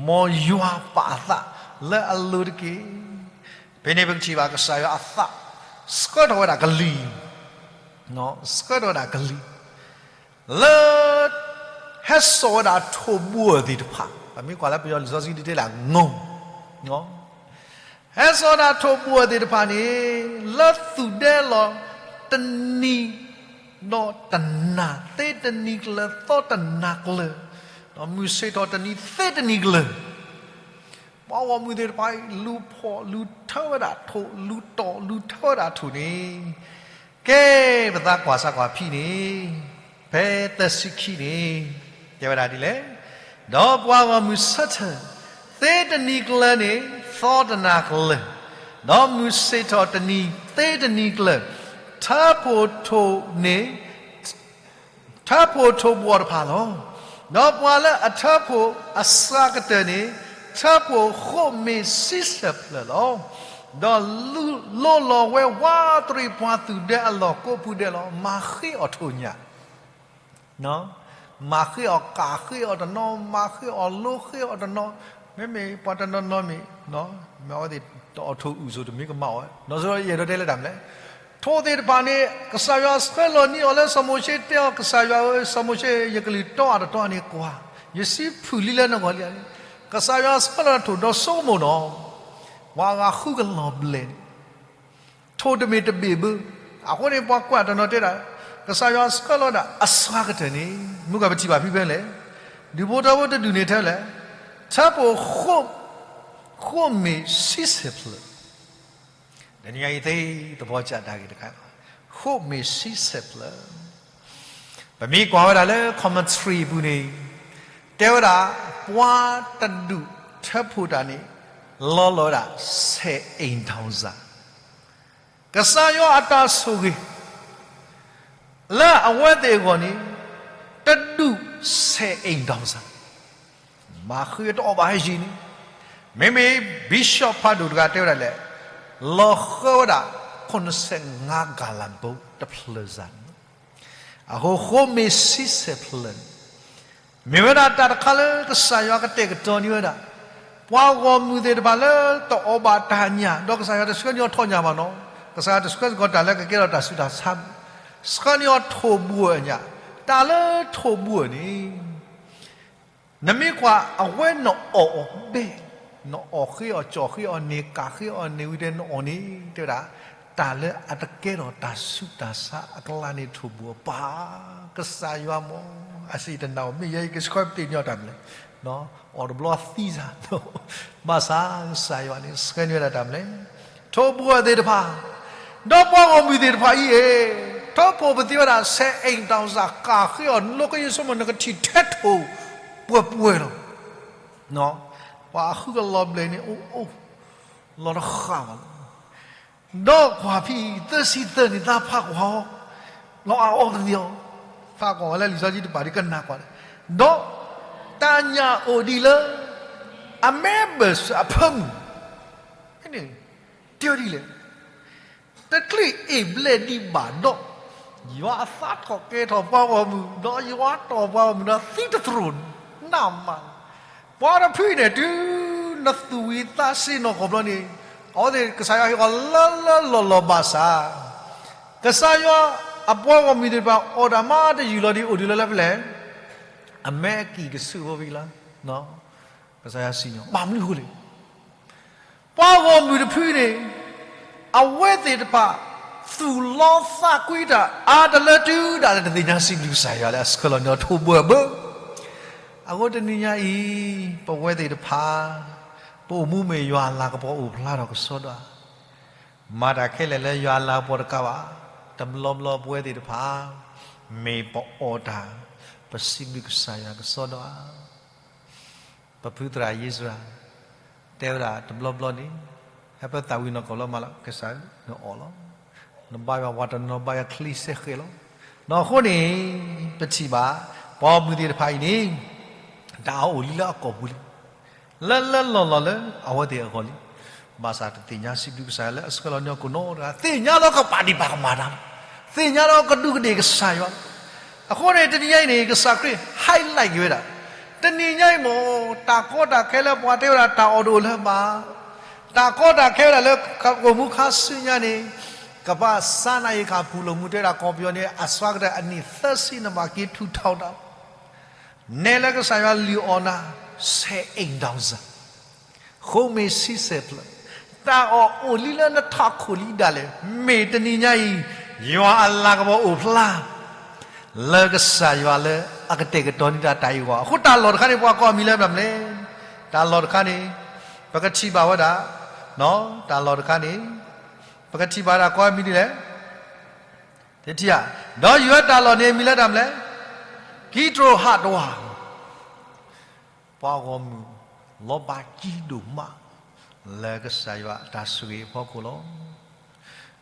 မ်ယွၤပာ်အသးလၢအလိၤတက့ၢ်. ဖဲန့ၣ်ပကထံၣ်ဘၣ်ကစၢ်ယွၤအသး ဆှၢထီၣ်ဝဲဒၣ်ကလံၤ, ဆှၢထီၣ်ဝဲဒၣ်ကလံၤ လၢ ဟဲစိာ်ဝဲဒၣ်ထိၣ်ဘှီၣ်သ့ၣ်တဖၣ်, ပမ့ၢ်ကွၢ်လၢပယီၤလံာ်စီဆှံဒ်တဲဒၣ် ငိၢ်, ဟဲစိာ်ဒၣ်ထိၣ်ဘှီၣ်သ့ၣ်တဖၣ်န့ၣ် လၢသူၣ်ဒဲလီၤတနံၤ ဒီးတနၤ သ့တနံၤကျၢၤ သီတနၤကျၢၤ, ဒီးမုၢ်ဆ့ၣ်ထီၣ်တနံၤသ့တနံၤကျၢၤ ပှၤဂီၢ်မုၢ်သ့ၣ်တဖၣ်အံၤ လူၤဖီၣ်လူၤထၢဝဲဒၣ်ထိၣ် လူၤတီၢ်လူၤထၢဝဲဒၣ်ထိၣ်န့ၣ်, ကဲ ပသးကွၢ်စၢ်ကွၢ်ဖံးန့ၣ် ဖဲသၢဆံခံန့ၣ် တဲဝဲဒၣ်ဒ်လဲၣ်, ဒီးပှၤဂီၢ်မုၢ်ဆၢထၢၣ် သ့တနံၤကျၢၤန့ၣ် သီတနၤကျၢၤ, ဒီးမုၢ်ဆ့ၣ်ထီၣ်တနံၤသ့တနံၤကျၢၤ, ထၢဖှိၣ်ထိၣ်န့ၣ် ထၢဖှိၣ်ထိၣ်ဘှီၣ်တဖၣ်လီၤ. ဒီးပှၤလၢအထၢဖှိၣ်အစှၤကတၢၢ်န့ၣ် ထၢဖှိၣ်ဃိးမ့ၢ်ဆံဆဲၣ်ဖျၢၣ်လီၤ. ဒီးလိၣ်လီၤဝဲဝးတရံးပှၤသူၣ်ဒဲအလီၢ်ကိးပူၤဒဲးလီၤ. မၤဃ့အီၤထိၣ်ညၣ်, မၤဃ့အီၤကၣ်ဃ့အီၤတနီၤ, မၤဃ့အီၤလိဃ့အီၤတနီၤ, မ့မ့ၢ်ပှၤတနီၤနီၤမ့ၢ် မ့ၢ်အဝဲသ့ၣ်တအီၣ်ထိၣ်အုၣ်ဆိးတမ့ၢ်ကမၣ်အီၤ, နီၢ်စီၤယဲၢ်ဒီးတဲလၢတၢ်မနုၤလဲၣ်, ထိၣ်သ့ၣ်တဖၣ်န့ၣ် ကစၢ်ယွၤဆှၢလီၤန့ၢ်အီၤလၢစီၤမိၤၡ့တဲအီၤ, ကစၢ်ယွၤဧၢ, စီၤမိၤၡ့ ယကလုၢ်တီအတတီန့ၣ်ကွၢ်, ယစံးဖုၣ်လံလၢနဂီၢ်လံန့ၣ်, ကစၢ်ယွၤဆှၢလီၤထိၣ်ဒီးဆိကမိၣ်နီၤ, ပှၤဂၤဃုကလီၤဘျဲၣ်န့ၣ် ထိၣ်တမ့ၢ်တဘ့ၣ်ဘၣ်. အဃိန့ၣ် ပှၤကွၢ်တနီၤတဲဒၣ် ကစၢ်ယွၤဆှၢလီၤဒၣ်အစှၤကတၢၢ်န့ၣ် မုၢ်ကပထံၣ်ဘၣ်ဖဲလဲၣ်, ဒူၣ်ဖိထၢဖိတဒူၣ်န့ၣ်ထဲလဲၣ်, ထၢဖှိၣ် ဃိးမ့ၢ်ဆံဆဲၣ်ဖျၢၣ်, တနံၤညါအံၤသ့သဘီကၢ်တၢ်ဂ့ၢ်တခါ, ဃိးမ့ၢ်ဆံဆဲၣ်ဖျၢၣ် ပမ့ၢ်ကွၢ်ဝဲဒၣ်လၢ commentary အပူၤန့ၣ် တဲဝဲဒၣ် ပှၤတဒူၣ်ထၢဖှိၣ်တၢ်န့ၣ် လီၤလီၤဝဲဒၣ် ဆယ်အိမ်ထောင်စာ, ကစၢ်ယွၤအတၢ်ဆိၣ်ဂ့ၤ လၢအဝဲသ့ၣ်အဂီၢ်န့ၣ် တဒူၣ် ဆယ်အိမ်ထောင်စာ, မၤဃ့တအီၣ်ဘၣ်ဟဲယံၤန့ၣ်, မ့မ့ၢ် bishop ဖးဒိၣ်တဂၤတဲဝဲဒၣ်လဲၣ်, လီၤဃၢဝဲဒၣ် ခုနစ်ဆယ့်ငါး ဂၤလံဘိတဖျၢၣ်စၢ်န့ၣ်, အဃိ ဃိးမ့ၢ်ဆံဆဲၣ်ဖျၢၣ်န့ၣ် မ့ၢ်ဝဲဒၣ်တၢ်တခါလၢကစၢ်ယွၤကတဲာ်ကတီၤန့ၢ်ဝဲဒၣ် ပှၤဂီၢ်မုၢ်သ့ၣ်တဖၣ်လၢတအီၣ်ဘၣ်တၢ်ညၣ် ဒီးကစၢ်ယွၤတဆှၢန့ၢ်အီၤထီၣ်ညၣ်ဘၣ်နီၤ, ကစၢ်ယွၤတဆှၢစ့ၢ်ကီးတၢ်လၢကကဲထီၣ်တၢ်ဆူးတၢ်ဆါ, ဆှၢန့ၢ်အီၤထိၣ်ဘှီၣ်အညၣ်, တၢ်လၢထိၣ်ဘှီၣ်န့ၣ် နမ့ၢ်ကွၢ်အဝဲနအီၣ်အီၤဘဲ, နအီၣ်ဃ့အီၤ ကၠီၣ်ဃ့အီၤန့ၣ် ကၣ်ဃ့အီၤန့ၣ် ဝံၤဒီးနအီၣ်န့ၣ် တဲဝဲဒၣ် တၢ်လၢအတကဲထီၣ်တၢ်ဆူးတၢ်ဆါအကျါန့ၣ် ထိၣ်ဘှီၣ်ပၢ်, ကစၢ်ယွၤမ့ၢ် အစံးတနာ်အီၤ မ့ၢ်ယဲအံၤ ကဆှၢပတ့ၢ်န့ၢ်အီၤတၢ်မနုၤလဲၣ်, အီၣ်တဘျီသံစၢ်, ဘၣ်ဆၣ်ကစၢ်ယွၤန့ၣ် ဆှၢန့ၢ်ဝဲဒၣ်တၢ်မနုၤလဲၣ်, ထိၣ်ဘှီၣ်သ့ၣ်တဖၣ် ဒီးပှၤဂီၢ်မုၢ်သ့ၣ်တဖၣ်အံၤ, ထၢဖှိၣ်ပသံဝဲဒၣ် ဆယ်အိမ်ထောင်စာ ကၣ်ဃ့အီၤ လီၤကယဲၢ်ဆိကမိၣ် နကထံၣ်ထဲထိၣ်ပှဲၤပှဲၤလီၤ. ပှၤအဃုကလီၤဘျဲၣ်န့ၣ် အိၣ်အိၣ် လီၤတဃၣ်ဘၣ်လီၤ. ဒီးကွၢ်ဖဲသၢဆံသၢန့ၣ် သးဖးကွၢ်အီၤ, လီၤအါအီၤတဂ့ၤအီၤ, ဖးကွၢ်ဝဲလၢလံာ်စီဆှံတပၤဒ်ကနၣ်ကွၢ်န့ၣ်, ဒီးတၢ်ညၣ်အိၣ်ဒံးလၢ အမ့ၢ်ဘၢၣ်စၢၤအဖၢမုၢ်, တဲဒ်လဲၣ်, တချုးအ့ၣ်ဘျဲၣ်ဒံးဘၣ်ဒီး, ယွၤအသးထီၣ်ကဲထီၣ်ပှၤဂီၢ်မုၢ်, ဒီးယွၤတီၢ်ပှၤဂီၢ်မုၢ်ဒီးသံတသရိာ်နးမး, ပှၤတဖုန့ၣ် တုၤနသူၣ်ဝံၤသးစ့ၤနီၢ်ကီၢ်ဘျီန့ၣ်, အဝဲသ့ၣ်ကစၢ်ယွၤဟ့ၣ်အီၤလၢလၢလီၢ်လီၢ်ဘၣ်ဆၣ်, ကစၢ်ယွၤအပှၤဂီၢ်မုၢ်သ့ၣ်တဖၣ်အီၣ်တၢ်မၤတယုၢ်လီၤဒီး အိၣ်ဒံးလၢလၢဖဲလဲၣ်, အမဲအကံၢ်ကဆူၣ်ဖိဝံၤလီၤ. ကစၢ်ယွၤစံၣ်ညီၣ်, ဘၣ်မနုၤအဃိလဲၣ်. ပှၤဂီၢ်မုၢ်တဖုန့ၣ်, အဝဲသ့ၣ်တဖၣ် သူၣ်လီသးကွံတၢ်အါတလၢတုၤဒၣ်လဲာ် တသ့ၣ်ညါစံးဘျုးကစၢ်ယွၤလၢအဆှၢလီၤန့ၢ်အီၤထိၣ်ဘှီၣ်ဘၢ. အဃိတနံၤညါအံၤ, ပဝဲသ့ၣ်တဖၣ် ပအိၣ်မူမ့ၢ်ယွၤအလၤကပီၤအိၣ်ဖျါထီၣ်ကစီဒီဧါ, မၤတၢ်ခဲလၢာ်လၢယွၤအလၤကပီၤတကးဘၣ်, တဘျီဘျီပဝဲသ့ၣ်တဖၣ် မ့ၢ်ပအီၣ်တၢ်, ပစံးဘျုးကစၢ်ယွၤကစီဒီဧါ. ပဖုသရၣ်ယ့စရၤ တဲဝဲဒၣ်တဘျီဘျီန့ၣ်, ဟဲပသးဝံၤနီၢ်ကီၢ်လီၤမးလီၤ, ကစၢ်ဧၢ, နအီၣ်လီၤ. နဘါယွၤပှၤတနီၤဘါယွၤချံစဲဃဲးလီၤ. နီၢ်အဃိန့ၣ်, ပထံၣ်ဘၣ် ပှၤဂီၢ်မုၢ်သ့ၣ်တဖၣ်အံၤန့ၣ်, တၢ်အီၣ်အိၣ်လံလၢအကီၢ်ပူၤလံ, လၢလၢလီၢ်လီၢ်လၢအဝဲသ့ၣ်အဂီၢ်လံ. ဘၣ်ဆၣ်တသ့ၣ်ညါစံးဘျုးကစၢ်ယွၤလၢအဆှၢလီၤန့ၢ်အီၤကိးနီၢ်တဂၤ, သ့ၣ်ညါလၢကဘၣ်ဒံးဘၣ်ကမၣ်တၢ်လီၤ. သ့ၣ်ညါလၢကဒူးကဒ့ၣ်ကစၢ်ယွၤလီၤ. အဃိန့ၣ် တနံၤညါအံၤန့ၣ် ကစၢ်ခရံာ် highlight က့ၤဝဲဒၣ်, တနံၤညါအံၤမ့ၢ် တၢ်ကီတၢ်ခဲလၢပှၤတဲဝဲဒၣ်တၢ်အီၣ်တအိၣ်လၢၤဘၣ်, တၢ်ကီတၢ်ခဲဝဲဒၣ်လၢကအိၣ်မူခါဆူညါန့ၣ်, ကဘၣ်ဆါနၤယံၤခါပူၤလိာ်မူတဲဒၣ်ကီၢ်ပယီၤန့ၣ် အစှၤကတၢၢ်အနံၣ်သၢဆံနဘၣ်က့ၤထူးထီၣ်တၢ် နဲလၢကစၢ်ယွၤလုၢ်အီၣ်နၤ, ဆဲးအိမ်ထောင်စာ, ဃိမ့ၢ်ဆံဆဲးဖျၢၣ်, တၢ်အီၣ်အိၣ်လံလၢနထးခိၣ်လံဒၣ်လဲာ်, မ့ၢ်တနံၤညါအံၤ, ယွၤအလၤကပီၤအိၣ်ဖျါ, လၢကစၢ်ယွၤလၢအကတဲာ်ကတီၤန့ၢ်တၢ်တၢ်အံၤအဂီၢ်, အဃိတၢ်လီၢ်တခါန့ၣ် ပှၤကိးအမံၤလၢမနုၤလဲၣ်, တၢ်လီၢ်တခါန့ၣ်, ပကထံၣ်ဘၣ်ဝဲဒၣ်, တၢ်လီၢ်တခါန့ၣ်, ပကထံၣ်ဘၣ်ဒၣ်ကိးအမံၤဒ်လဲၣ် တထံၣ်ဧါ, ဒီးယွၤတၢ်လီၢ်န့ၣ်မံၤလၢတၢ်မနုၤလဲၣ်, ကံတြိာ်ဟးတဝါ, ပှၤဂီၢ်မုၢ်, လီၤဘၣ်ကံဒိၣ်မး, လၢကစၢ်ယွၤအတၢ်ဆိၣ်ဂ့ၤအဖီခိၣ်လီၤ.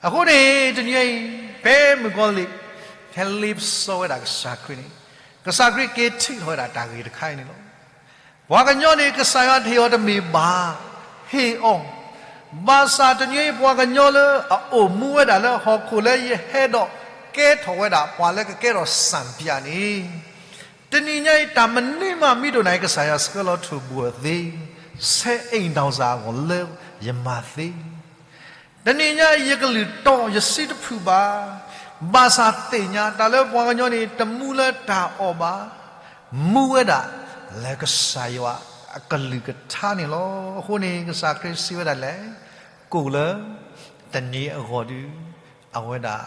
အဃိန့ၣ် တနံၤအံၤ, ဖဲမုၣ်ကီၤလံၢ်, ဖဲလ့ပစီဝဲဒၣ်ကစၢ်ခရံာ်န့ၣ်, ကစၢ်ခရံာ်က့ၤထံၣ်ထီၣ်ဝဲဒၣ်တၢ်ဂ့ၢ်တခါအံၤန့ၣ်လီၤ. ပှၤကညီန့ၣ် ကစၢ်ယွၤတဟ့ၣ်အီၤတမ့ၢ်ဘၣ်, ဟ့ၣ်အီၤ, ဘၣ်ဆၣ်တနံၤအံၤပှၤကညီလၢအအိၣ်မူဝဲဒၣ်လၢဟီၣ်ခိၣ်လၢယဟဲဒီးကဲထီၣ်ဝဲဒၣ် ပှၤလၢကကဲထီၣ်စၣ်ပၠးန့ၣ်, တနံၤညါအံၤတၢ်မနုၤမးမံၤဒိၣ်နၤအံၤ ကစၢ်ယွၤဆှၢလီၤထိၣ်ဘှီၣ်သ့, ဆဲးအိမ်ထောင်စာအဂီၢ်လၢယမၤသ့ တနံၤညါအံၤယကလုၢ်တီယစုတဖုၣ်ဘၣ်, ဘၣ်ဆၣ်သ့ၣ်ညါတၢ်လၢပှၤကညီန့ၣ် တမူလၢတၢ်အီၣ်ဘၣ်, မူဝဲဒၣ်လၢကစၢ်ယွၤအကလုၢ်ကထါန့ၣ်လီၤ. အဃိန့ၣ် ကစၢ်ခရံာ်စံးဝဲဒၣ်လဲၣ်, ကိၣ်လၢတနံၤအဂီၢ်ဒီး အဝဲဒၣ်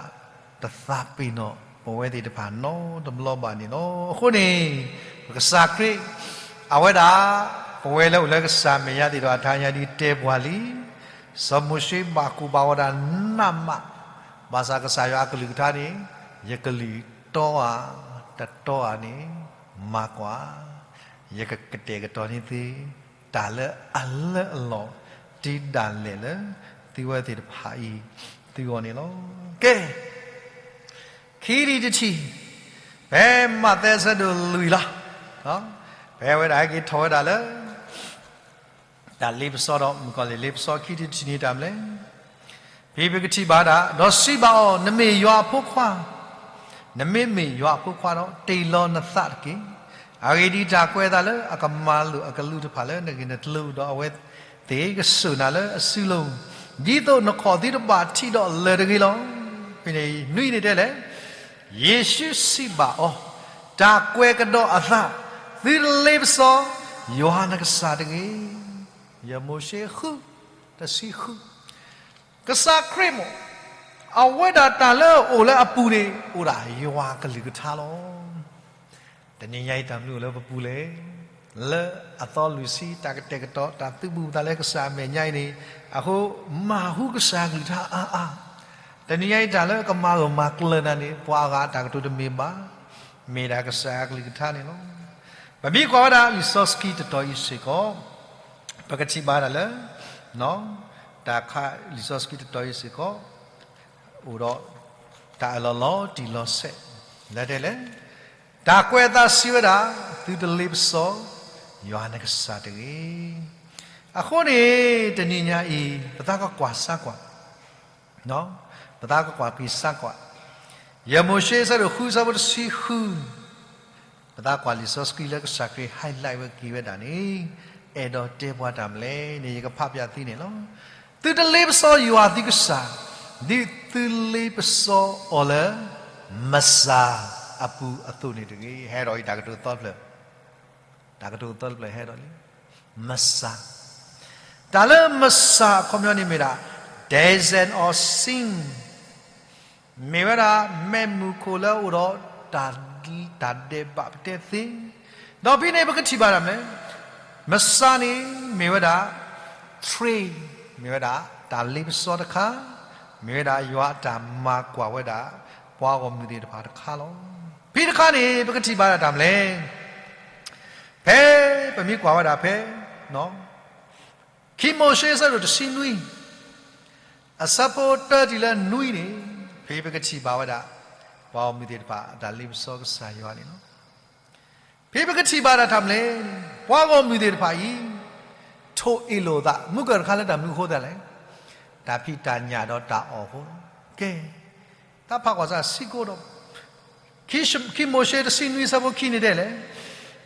တသးပ့ၤနီၣ်ပဝဲသ့ၣ်တဖၣ်နီတဘျီဘၣ်န့ၣ်လီၤ. အဃိန့ၣ် ပကစၢ်ခရံာ် အဝဲဒၣ် ပဝဲလၢအိၣ်လၢကစၢ်မဲာ်ညါသ့ၣ်တဖၣ်အတၢ်ညါဒ်တဲပှၤလံ, စီၤမိၤၡ့ဘၣ်ကိၢ်ဘၣ်ဝဲဒၣ်နးမး, ဘၣ်ဆၣ်ကစၢ်ယွၤအကလုၢ်ကထါန့ၣ်, ယကလုၢ်တီဧါ, တတီဧါန့ၣ်, မၤကွၢ်, ယကကတဲာ်ကတီၤန့ၢ်သု တၢ်လၢအလၢအလီၢ် တုၤဒၣ်လဲာ်လၢ သုဝဲသ့ၣ်တဖၣ်အံၤ သုဂီၢ်န့ၣ်လီၤ. ကဲ ခံထံၣ်တထံၣ်, ဖဲမးသဲအဆၢဒိၣ်လွံၢ်လီၤ. ဖဲဝဲဒၣ်ဟဲက့ၤထီၣ်ဝဲဒၣ်လၢ တၢ်လ့ပစီဒီး မုၣ်ကီၤလံၢ်လ့ပစီ ခံထံၣ်တထံၣ်န့ၣ်တၢ်မနုၤလဲၣ်. ဖဲပကထံၣ်ဘၣ်ဒၣ်, ဒီးစံးဘၣ်အီၤ, နမ့ၢ်ယွၤအဖိခွါ, နမ့မ့ၢ်ယွၤအဖိခွါဒီး တ့ၢ်လီၤနသးတက့ၢ်. အဂ့ၢ်ဒ်အံၤတၢ်ကွဲးအသးလၢအကမၤလိာ်အကလူးတဖၣ်လၢနဂ့ၢ်နတၢ်လိၤ, ဒီးအဝဲသ့ၣ်ကစိာ်နၤလၢအစုလိၤ, ဒ်သိးနခီၣ်သုတဘၣ်ထံးဒီးလၢၤတဂ့ၤလီၤ. ဖဲန့ၣ်နွံန့ၣ်တဲလဲၣ်, ယ့ၣ်ၡူးစံးဘၣ်အီၤ, တၢ်ကွဲးကဒီးအသး, သုတလ့ပစီယွၤနကစၢ်တဂ့ၤ. ယမိၤၡ့ဃု, တဆံဃု, ကစၢ်ခရံာ်မ့ၢ် အဝဲဒၣ်တၢ်လၢအအိၣ်လၢအပူၤန့ၣ် အိၣ်ဒၣ်ယွၤအကလုၢ်ကထါလီၤ. တနံၤညါအံၤတၢ်မနုၤအိၣ်လၢပပူၤလဲၣ်. လၢအသီလွံၢ်ဆံတၢ်ကတဲာ်ကတီၤ တၢ်သုးဘူးသးလၢကစၢ်အမဲာ်ညါအံၤန့ၣ်, အဃိမၤဟူကစၢ်အကလုၢ်ကထါအါအါ. တနံၤညါအံၤတၢ်လၢကမၤဂၢၢ်မၤကျၢၤနၤန့ၣ် ပှၤအဂၤအတၢ်ကတိၤတမ့ၢ်ဘၣ်, မ့ၢ်ဒၣ်ကစၢ်အကလုၢ်ကထါန့ၣ်လီၤ. ပမ့ၢ်ကွၢ်ဝဲဒၣ်လံာ်စီဆှံတတီၤအံၤစ့ၢ်ကီး, ပကထံၣ်ဘၣ်ဒၣ်လၢ တၢ်ခးလံာ်စီဆှံတတီၤအံၤစ့ၢ်ကီး အိၣ်ဒီးတၢ်အၢၣ်လီၤလီၤတံၢ်လီၤဆဲး, လၢတဲလဲၣ်, တၢ်ကွဲးအသးစံးဝဲဒၣ်, သုတလ့ပစီယွၤနကစၢ်တဂ့ၤ. အဃိန့ၣ် တနံၤညါအံၤ ပသးကကွၢ်စၢ်ကွၢ်, ပသးကကွၢ်က့ၤစၢ်ကွၢ်, ယဲၢ်မိၤၡ့အဆၢဒိၣ်ဃု အဆၢဖိတဆံဃု, ပသးကွၢ်လံာ်စီဆှံလၢကစၢ်ခရံာ် highlight ဝဲက့ၤဝဲဒၣ်န့ၣ်, အဲၣ်ဒိးတဲပှၤတၢ်မနုၤလဲၣ်န့ၣ် ယကဖးပၠးသုန့ၣ်လီၤ. သုတလ့ပစီယွၤသုကစၢ်, ဒ်သုလ့ပစီအီၤလၢ Messiah အပူၤအသိးန့ၣ်တဂ့ၤ. ဟဲဒီးအံၤ တၢ်ကတိၤသီတဖျၢၣ်, တၢ်ကတိၤသီတဖျၢၣ်ဟဲဒီးလံ, Messiah. တၢ်လၢ Messiah အခီပညီန့ၣ်မ့ၢ်ဒၣ် descent of sin, မ့ၢ်ဝဲဒၣ် မ့ၢ်မူခိၣ်လၢအအိၣ်ဒီး တၢ်ဒဲးဘးပတဲသ့, ဒီးဖဲန့ၣ် ပကထံၣ်ဘၣ်တၢ်မနုၤလဲၣ်, Messiah န့ၣ် မ့ၢ်ဝဲဒၣ် train, မ့ၢ်ဝဲဒၣ် တၢ်လ့ပစီတခါ, မ့ၢ်ဝဲဒၣ်ယွၤအတၢ်မၤကွၢ်ဝဲဒၣ် ပှၤဂီၢ်မုၢ်သ့ၣ်တဖၣ်တခါလီၤ. ဖဲတခါန့ၣ် ပကထံၣ်ဘၣ်ဒၣ်တၢ်မနုၤလဲၣ်, ဖဲပမ့ၢ်ကွၢ်ဝဲဒၣ်ဖဲ ခံမိၤၡ့အဆၢဒိၣ်တဆံနွံ, အဆၢဖိတၢတုၤလၢနွံန့ၣ်, ဖဲပကထံၣ်ဘၣ်ဝဲဒၣ် ပှၤဂီၢ်မုၢ်သ့ၣ်တဖၣ် အတၢ်လ့ပစီကစၢ်ယွၤန့ၣ်လီၤ. ဖဲပကထံၣ်ဘၣ်ဒၣ်တၢ်မနုၤလဲၣ်, ပှၤဂီၢ်မုၢ်သ့ၣ်တဖၣ်အံၤ ထိၣ်အ့ၣ်လိာ်အသး မုၢ်ကၢၢ်တခါလၢတၢ်မနုၤအဃိသတးလဲၣ်, တၢ်ဖံးတၢ်ညၣ်ဒီးတၢ်အီၣ်အဃိလီၤ. ကဲ, တၢ်ဖးကွၢ်စၢ်စ့ၢ်ကီးဒီး ခံမိၤၡ့တဆံနွံ အဆၢဖိခံန့ၣ်တဲလဲၣ်,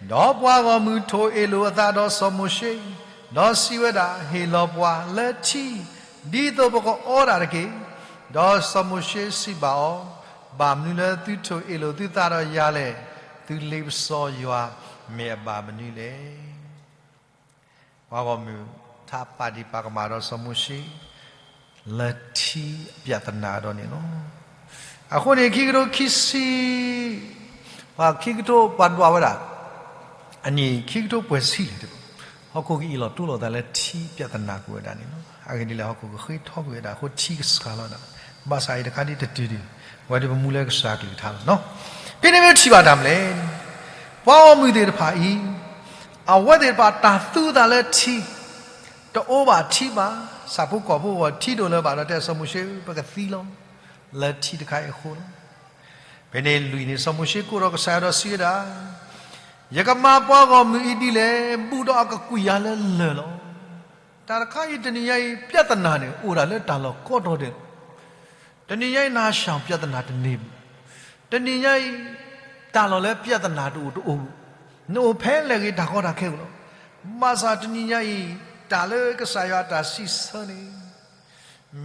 ဒီးပှၤဂီၢ်မုၢ်ထိၣ်အ့ၣ်လိာ်အသးဒီးစီၤမိၤၡ့, ဒီးစံးဝဲဒၣ်, ဟ့ၣ်လီၤပှၤလၢထံ, ဒ်သိးပကအီတၢ်တက့ၢ်. ဒီးစီၤမိၤၡ့စံးဘၣ်အီၤ, ဘၣ်မနုၤလၢသုထိၣ်အ့ၣ်လိာ်သုသးဒီးယၤလဲၣ်, သုလ့ပစီယွၤမ့ၢ်အဘၣ်မနုၤလဲၣ်. ပှၤဂီၢ်မုၢ်ထါပာ်ဒံးပာ်ကမၣ်ဒီးစီၤမိၤၡ့ လၢထံအပြဿနာဒီးန့ၣ်လီၤ. အဃိန့ၣ် ခံကထိခံဆံ, ပှၤခံကထိပှၤဒွးဝဲဒၣ် အနံၣ်ခံကထိပှဲၤဆံလဲၣ်, ဟီၣ်ခိၣ်ကအ့ၣ်လိာ်တူၢ်လိာ်သးလၢထံအပြဿနာကွံာ်ဝဲဒၣ်န့ၣ်လီၤ. အဂ့ၢ်ဒ်လဲၣ် ဟီၣ်ခိၣ်ကဃ့ထီကွံာ်ဝဲဒၣ်အဃိ ထံကစှၤလီၤဒၣ်, ဘၣ်ဆၣ်အံၤတခါဒ်တတုၤဒံး, အဝဲဒၣ်ပမူလၢကစၢ်ကလုၢ်ကထါလီၤ. ဖဲန့ၣ်မ့ၢ်ထံၣ်ဘၣ်တၢ်မနုၤလဲၣ်, ပှၤဂီၢ်မုၢ်သ့ၣ်တဖၣ်အံၤ အဝဲသ့ၣ်တဖၣ်တၢ်သူအသးလၢထံ, တအိၣ်ဘၣ်ထံဘၣ်, ဆၣ်ဖိကီၢ်ဖိအဂီၢ် ထံဒိၣ်လၢၤဘၣ်ဒီး တဲစီၤမိၤၡ့ ပကသံလီၤ, လၢထံတခါအံၤအဃိလီၤ. ဖဲန့ၣ်လွံၢ်န့ၣ် စီၤမိၤၡ့ကိးထီၣ်ကစၢ်ယွၤဒီးစံးဝဲဒၣ်, ယကမၤပှၤဂီၢ်မုၢ်အံၤဒ်လဲၣ်, ဘူးဒီးအကကွံာ်ယၤလၢလၢၢ်လီၤ. တၢ်တခါအံၤတနံၤညါအံၤ ပြဿနာန့ၣ် အိၣ်ဒၣ်လၢတၢ်လီၢ်ကိးတီၤဒဲး, တနံၤညါအံၤ နၤရှောင်ပြဿနာတန့ၢ်ဘူး, တနံၤညါအံၤ တၢ်လီၢ်လၢပြဿနာတအိၣ်တအိၣ်ဘူး, နအိၣ်ဖဲလဲၣ်ဂ့ၤတၢ်ကီတၢ်ခဲအိၣ်လီၤ. ဘၣ်ဆၣ်တနံၤညါအံၤ တၢ်လၢကစၢ်ယွၤအတၢ်စံးဆၢန့ၣ်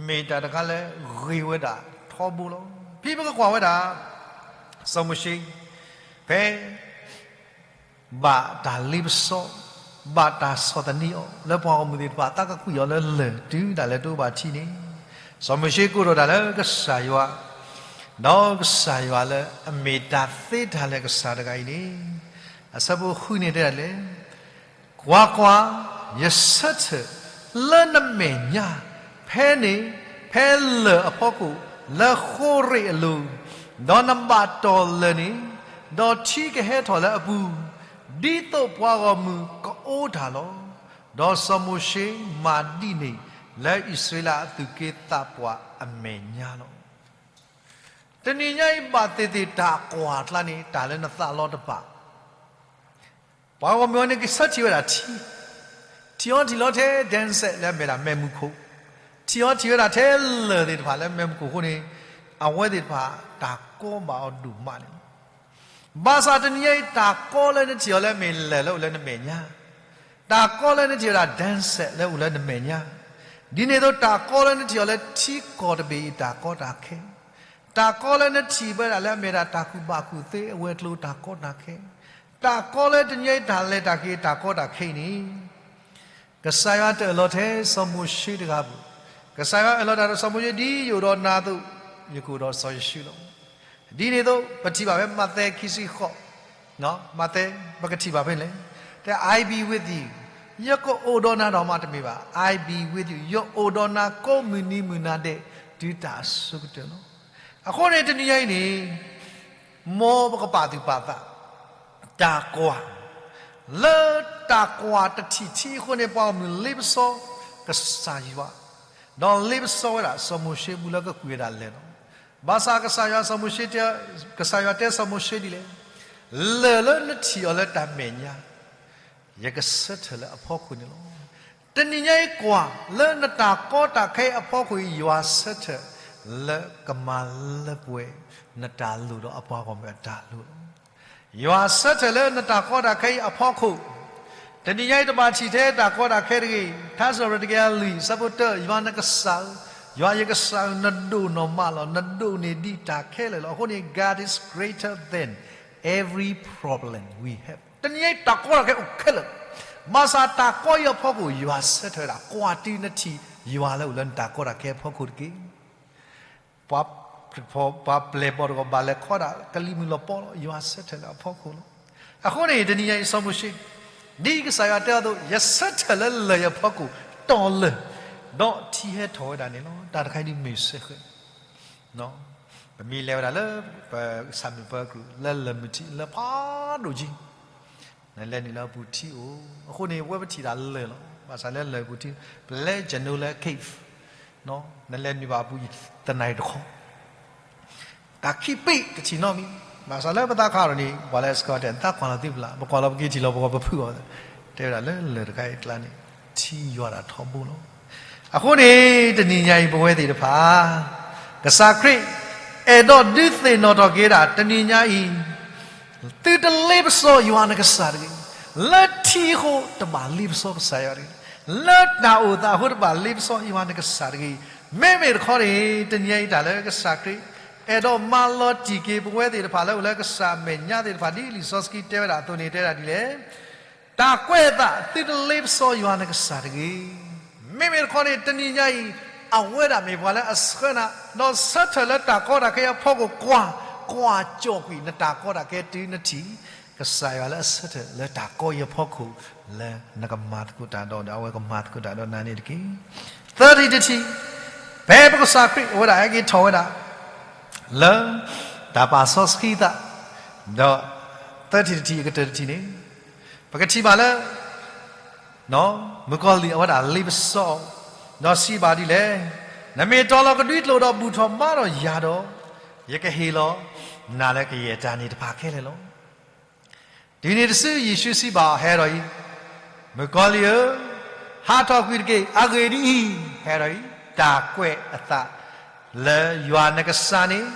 မ့ၢ်တၢ်တခါလၢဂ့ၤဝဲဒၣ်ထီဘိလီၤ. ဖဲပကကွၢ်ဝဲဒၣ် စီၤမိၤၡ့ ဖဲ ဘၣ်တၢ်လ့ပစီ, ဘၣ်တၢ်ဆီၣ်သနံးအီၤ လၢပှၤဂီၢ်မုၢ်သ့ၣ်တဖၣ် သးကကွံာ်အီၤလၢလၢၢ်တုၤဒၣ်လဲာ်တအိၣ်ဘၣ်ထံန့ၣ်, စီၤမိၤၡ့ကိးထီၣ်တၢ်လၢကစၢ်ယွၤ, ဒီးကစၢ်ယွၤလၢအမ့ၢ်တၢ်သ့တၢ်လၢာ်ကစၢ်တဂၤအံၤန့ၣ်, အဆၢဖိဃုန့ၣ်တဲဒၣ်လဲၣ်, ကွၢ်ကွၢ်, ယဆၢထၢၣ်လၢနမဲာ်ညါ, ဖဲန့ၣ်, ဖဲလၢၢ်အဖီခိၣ်, လၢဃိရ့ၣ်အလိၤ, ဒီးနဘၣ်တီၢ်လၢၢ်န့ၣ်, ဒီးထံကဟဲထီၣ်လၢအပူၤ, ဒ်သိးပှၤဂီၢ်မုၢ်ကအိးတၢ်လီၤ. ဒီးစီၤမိၤၡ့မၤဒ်န့ၣ်လၢအံၣ်စရ့လးအသူၣ်က့သးပှၢ်အမဲာ်ညါလီၤ. တနံၤညါအံၤဘၣ်သ့ၣ်သ့ၣ်တၢ်ကွၢ်အကျါန့ၣ် တၢ်လၢနသးလီတဖၣ် ပှၤဂီၢ်မုၢ်အံၤန့ၣ် ကဆၢထံၣ်ဝဲဒၣ်ထံ, ထံၣ်အီထံၣ်လီၤထဲ desert လၢအမ့ၢ်ဒၣ်မဲးမုၢ်ခိၣ်, ထံၣ်အီထံၣ်ဝဲဒၣ်ထဲလၢၢ်သ့ၣ်တဖၣ်လၢမဲးမုၢ်ခိၣ်အဃိန့ၣ်, အဝဲသ့ၣ်တဖၣ်တၢ်ကီဘၣ်အီၤဒိၣ်မးန့ၣ်လီၤ. ဘၣ်ဆၣ်တနံၤညါအံၤ တၢ်ကီလၢနထံၣ်အီၤလၢအမ့ၢ်လၢၢ်လၢအိၣ်လၢနမဲာ်ညါ, တၢ်ကီလၢနထံၣ်ဝဲဒၣ် desert လၢအိၣ်လၢနမဲာ်ညါ, ဒ်န့ၣ်အသိး တၢ်ကီလၢနထံၣ်အီၤလၢထံကီၢ်တဘ့ၣ်အံၤတၢ်ကီတၢ်ခဲ, တၢ်ကီလၢနထံၣ်ဝဲဒၣ်လၢအမ့ၢ်ဒၣ်တၢ်ကူၣ်ဘၣ်ကူၣ်သ့အဝဲၤကျိၤတၢ်ကီတၢ်ခဲ, တၢ်ကီလၢတနံၤညါအံၤတၢ်လဲၤတၢ်က့ၤတၢ်ကီတၢ်ခဲအံၤန့ၣ် ကစၢ်ယွၤတအၢၣ်လီၤထဲစီၤမိၤၡ့တဂၤပူၤ, ကစၢ်ယွၤအၢၣ်လီၤတၢ်ဒီးစီၤမိၤၡ့ ဒ်ယအိၣ်ဒီးနၤအသိး, ယကအိၣ်ဒီးစီၤယ့ၣ်ၡူးလီၤ. ဒ်န့ၣ်အသိး ပထံၣ်ဘၣ်ဖဲမးသဲခံဆံဃိး, မးသဲ ပကထံၣ်ဘၣ်ဖဲန့ၣ်လဲၣ်, တဲ I be with you, ယကအိၣ်ဒီးနၤဒီးမးတမ့ၢ်ဘၣ်, I be with you, ယအိၣ်ဒီးနၤကိးမုၢ်နံၤမုၢ်နၤဒဲး တုၤတၢ်အစိကတၢၢ်လီၤ. အဃိန့ၣ် တနံၤညါအံၤန့ၣ် မ်ပကပာ်သူၣ်ပာ်သး တၢ်ကွၢ်, လၢတၢ်ကွၢ်တထံၣ်ထံအဃိန့ၣ် ပှၤဂီၢ်မုၢ်လ့ပစီကစၢ်ယွၤ, ဒီးလ့ပစီဝဲဒၣ်စီၤမိၤၡ့အပူၤလၢကကွံာ်ဝဲဒၣ်လၢၢ်လီၤ. ဘၣ်ဆၣ်ကစၢ်ယွၤစီၤမိၤၡ့, ကစၢ်ယွၤတဲစီၤမိၤၡ့ဒ်လဲၣ်, လၢၢ်လၢနထံၣ်အီၤလၢတၢ်မဲာ်ညါ, ယကဆၢထၢၣ်လၢအဖီခိၣ်န့ၣ်လီၤ. တနံၤညါအံၤကွၢ်လၢနတၢ်ကီတၢ်ခဲအံၤအဖီခိၣ်အံၤ ယွၤဆၢထၢၣ်လၢကမၤလၢပှဲၤနတၢ်လိၣ်ဒီးအပှၤဂီၢ်မုၢ်အတၢ်လိၣ်လီၤ. ယွၤဆၢထၢၣ်လၢနတၢ်ကီတၢ်ခဲအံၤအဖီခိၣ်, တနံၤညါအံၤတဘၣ်ထံၣ်ထဲတၢ်ကီတၢ်ခဲတဂ့ၤ, ထါစံးထီၣ်ပတြၢၤတကယၤလွံၢ် ဆၢဖိတၢ, ယွၤနကစၢ်ဧၢ, ယွၤယကစၢ်ဧၢ, နဒိၣ်နီၢ်မးလီၤ, နဒိၣ်န့ၢ်ဒံးတၢ်ခဲလၢာ်လီၤ. အဃိန့ၣ် God is greater than every problem we have. တနံၤညါအံၤတၢ်ကီတၢ်ခဲအိၣ်ခဲလၢာ်, ဘၣ်ဆၣ်တၢ်ကီအံၤအဖီခိၣ် ယွၤဆၢထၢၣ်ဝဲဒၣ်, ကွၢ်တုၤနထံၣ်ယွၤလၢအိၣ်လၢနတၢ်ကီတၢ်ခဲအဖီခိၣ်တက့ၢ်. ပှၤ ပှၤပျဲၢ်ဘီၣ်တဂီၢ်ဘၣ်လဲၤခီဒၣ်ကလံၤမုၢ်လီၤပီလီၤ, ယွၤဆၢထၢၣ်လၢအဖီခိၣ်လီၤ. အဃိန့ၣ် တနံၤညါအံၤစီၤမိၤၡ့, ဒ်ကစၢ်ယွၤတဲအသိး ယဆၢထၢၣ်လၢလၢၢ်အံၤအဖီခိၣ်တီၤလၢာ်, ဒီးထံဟဲထီၣ်ဝဲဒၣ်န့ၣ်လီၤ. တၢ်တခါအံၤဒ်မ့ၢ်စဲဃဲ ပမ့ၢ်လဲၤဝဲဒၣ်လၢ ပဆၣ်မုာ်ပၢကရူၢ် လၢလၢၢ်မုၢ်ထံးလၢဖးဒိၣ်ကံ နလဲၤနုာ်လၢအပူၤထံအိၣ်, အဃိန့ၣ် ပဝဲပထံၣ်တၢ်လၢာ်လီၤ. ဘၣ်ဆၣ်လၢလၢၢ်ပူၤထံ ပလဲၤကနိလၢ cave, နလဲၤနုာ်ဘၣ်အပူၤ ယတနၣ်ရံၣ်တခီ တၢ်ခံပ့ၢ်တထံၣ်နီတမံၤ, ဘၣ်ဆၣ်လၢပသးခါအံၤန့ၣ် ပှၤလၢ Scotland တၢ်ကွၢ်လီၤသ့ၣ်ဖျၢၣ်, ပကွၢ်လီၤပက့ၤထံၣ်လီၤပဂီၢ်ပဖုၣ်အီၤ, တဲဝဲဒၣ်လၢလၢၢ်တခါအံၤအကျါန့ၣ် ထံယွၤတၢ်ထီဘိလီၤ. အဃိန့ၣ် တနံၤညါအံၤပဝဲသ့ၣ်တဖၣ် ကစၢ်ခရံာ် အဲၣ်ဒိးဒုးသ့ၣ်နီၣ်ထီၣ်က့ၤဒၣ် တနံၤညါအံၤ သုတလ့ပစီယွၤနကစၢ်တဂ့ၤ. လၢထံအဃိတဘၣ်လ့ပစီကစၢ်ယွၤတဂ့ၤ. လၢတၢ်အိၣ်သးအဃိတဘၣ်လ့ပစီယွၤနကစၢ်တဂ့ၤ. မ့မ့ၢ်တခီန့ၣ် တနံၤညါအံၤတၢ်လၢကစၢ်ခရံာ် အဲၣ်ဒိးမၤလီၤတံၢ်က့ၤပဝဲသ့ၣ်တဖၣ်လၢအိၣ်လၢကစၢ်အမဲာ်ညါသ့ၣ်တဖၣ် ဒ်လံာ်စီဆှံတဲဝဲဒၣ်အသိးန့ၣ် တဲဒၣ်ဒ်လဲၣ်. တၢ်ကွဲးအသး သုတလ့ပစီယွၤနကစၢ်တဂ့ၤ. မ့မ့ၢ်တခီန့ၣ် တနံၤညါအံၤ အဝဲဒၣ်မ့ၢ်ပှၤလၢအဆှၢနၤ ဒီးဆၢထၢၣ်လၢတၢ်ကီတၢ်ခဲအံၤအဖီခိၣ်ကွၢ်, ကွၢ်ကၠီၣ်ကွံာ်နတၢ်ကီတၢ်ခဲတုၤနထံၣ် ကစၢ်ယွၤလၢအဆၢထၢၣ်လၢတၢ်ကီအံၤအဖီခိၣ် လၢနကမၤသကိးတၢ်ဒီး ဒီးအဝဲကမၤသကိးတၢ်ဒီးနၤန့ၣ်တက့ၢ်. သၢထံၣ်တထံၣ်, ဖဲပကစၢ်ခရံာ်အဝဲဒၣ်ဟဲက့ၤထီၣ်ဝဲဒၣ် လၢ တၢ်ပာ်စီဆှံသး, ဒီး သၢထံၣ်တထံၣ်အကတၢၢ်တထံၣ်န့ၣ် ပကထံၣ်ဘၣ်လၢ မုၣ်ကီၤလံၢ်အဝဲဒၣ်လ့ပစီအီၤ, ဒီးစံးဘၣ်ဒ်လဲၣ်, နမ့ၢ်တီၤလီၤကဒွံကျိာ်ဒီးဘူၣ်ထီၣ်ဘါထီၣ်ယၤဒီး, ယကဟ့ၣ်လီၤ နၤလၢကယဲၢ်တၢ်န့ၣ်တဖၣ်ခဲလၢာ်လီၤ. တုၤန့ၣ်တစုယ့ၣ်ၡူးစံးဘၣ်အီၤ, ဟဲဒီးအံၤ, မုၣ်ကီၤလံၢ်ဧၢ, ဟးထီၣ်ကွံာ်တက့ၢ်. အဂ့ၢ်ဒ်အံၤ, ဟဲဒီးအံၤ, တၢ်ကွဲးအသး လၢယွၤနကစၢ်န့ၣ်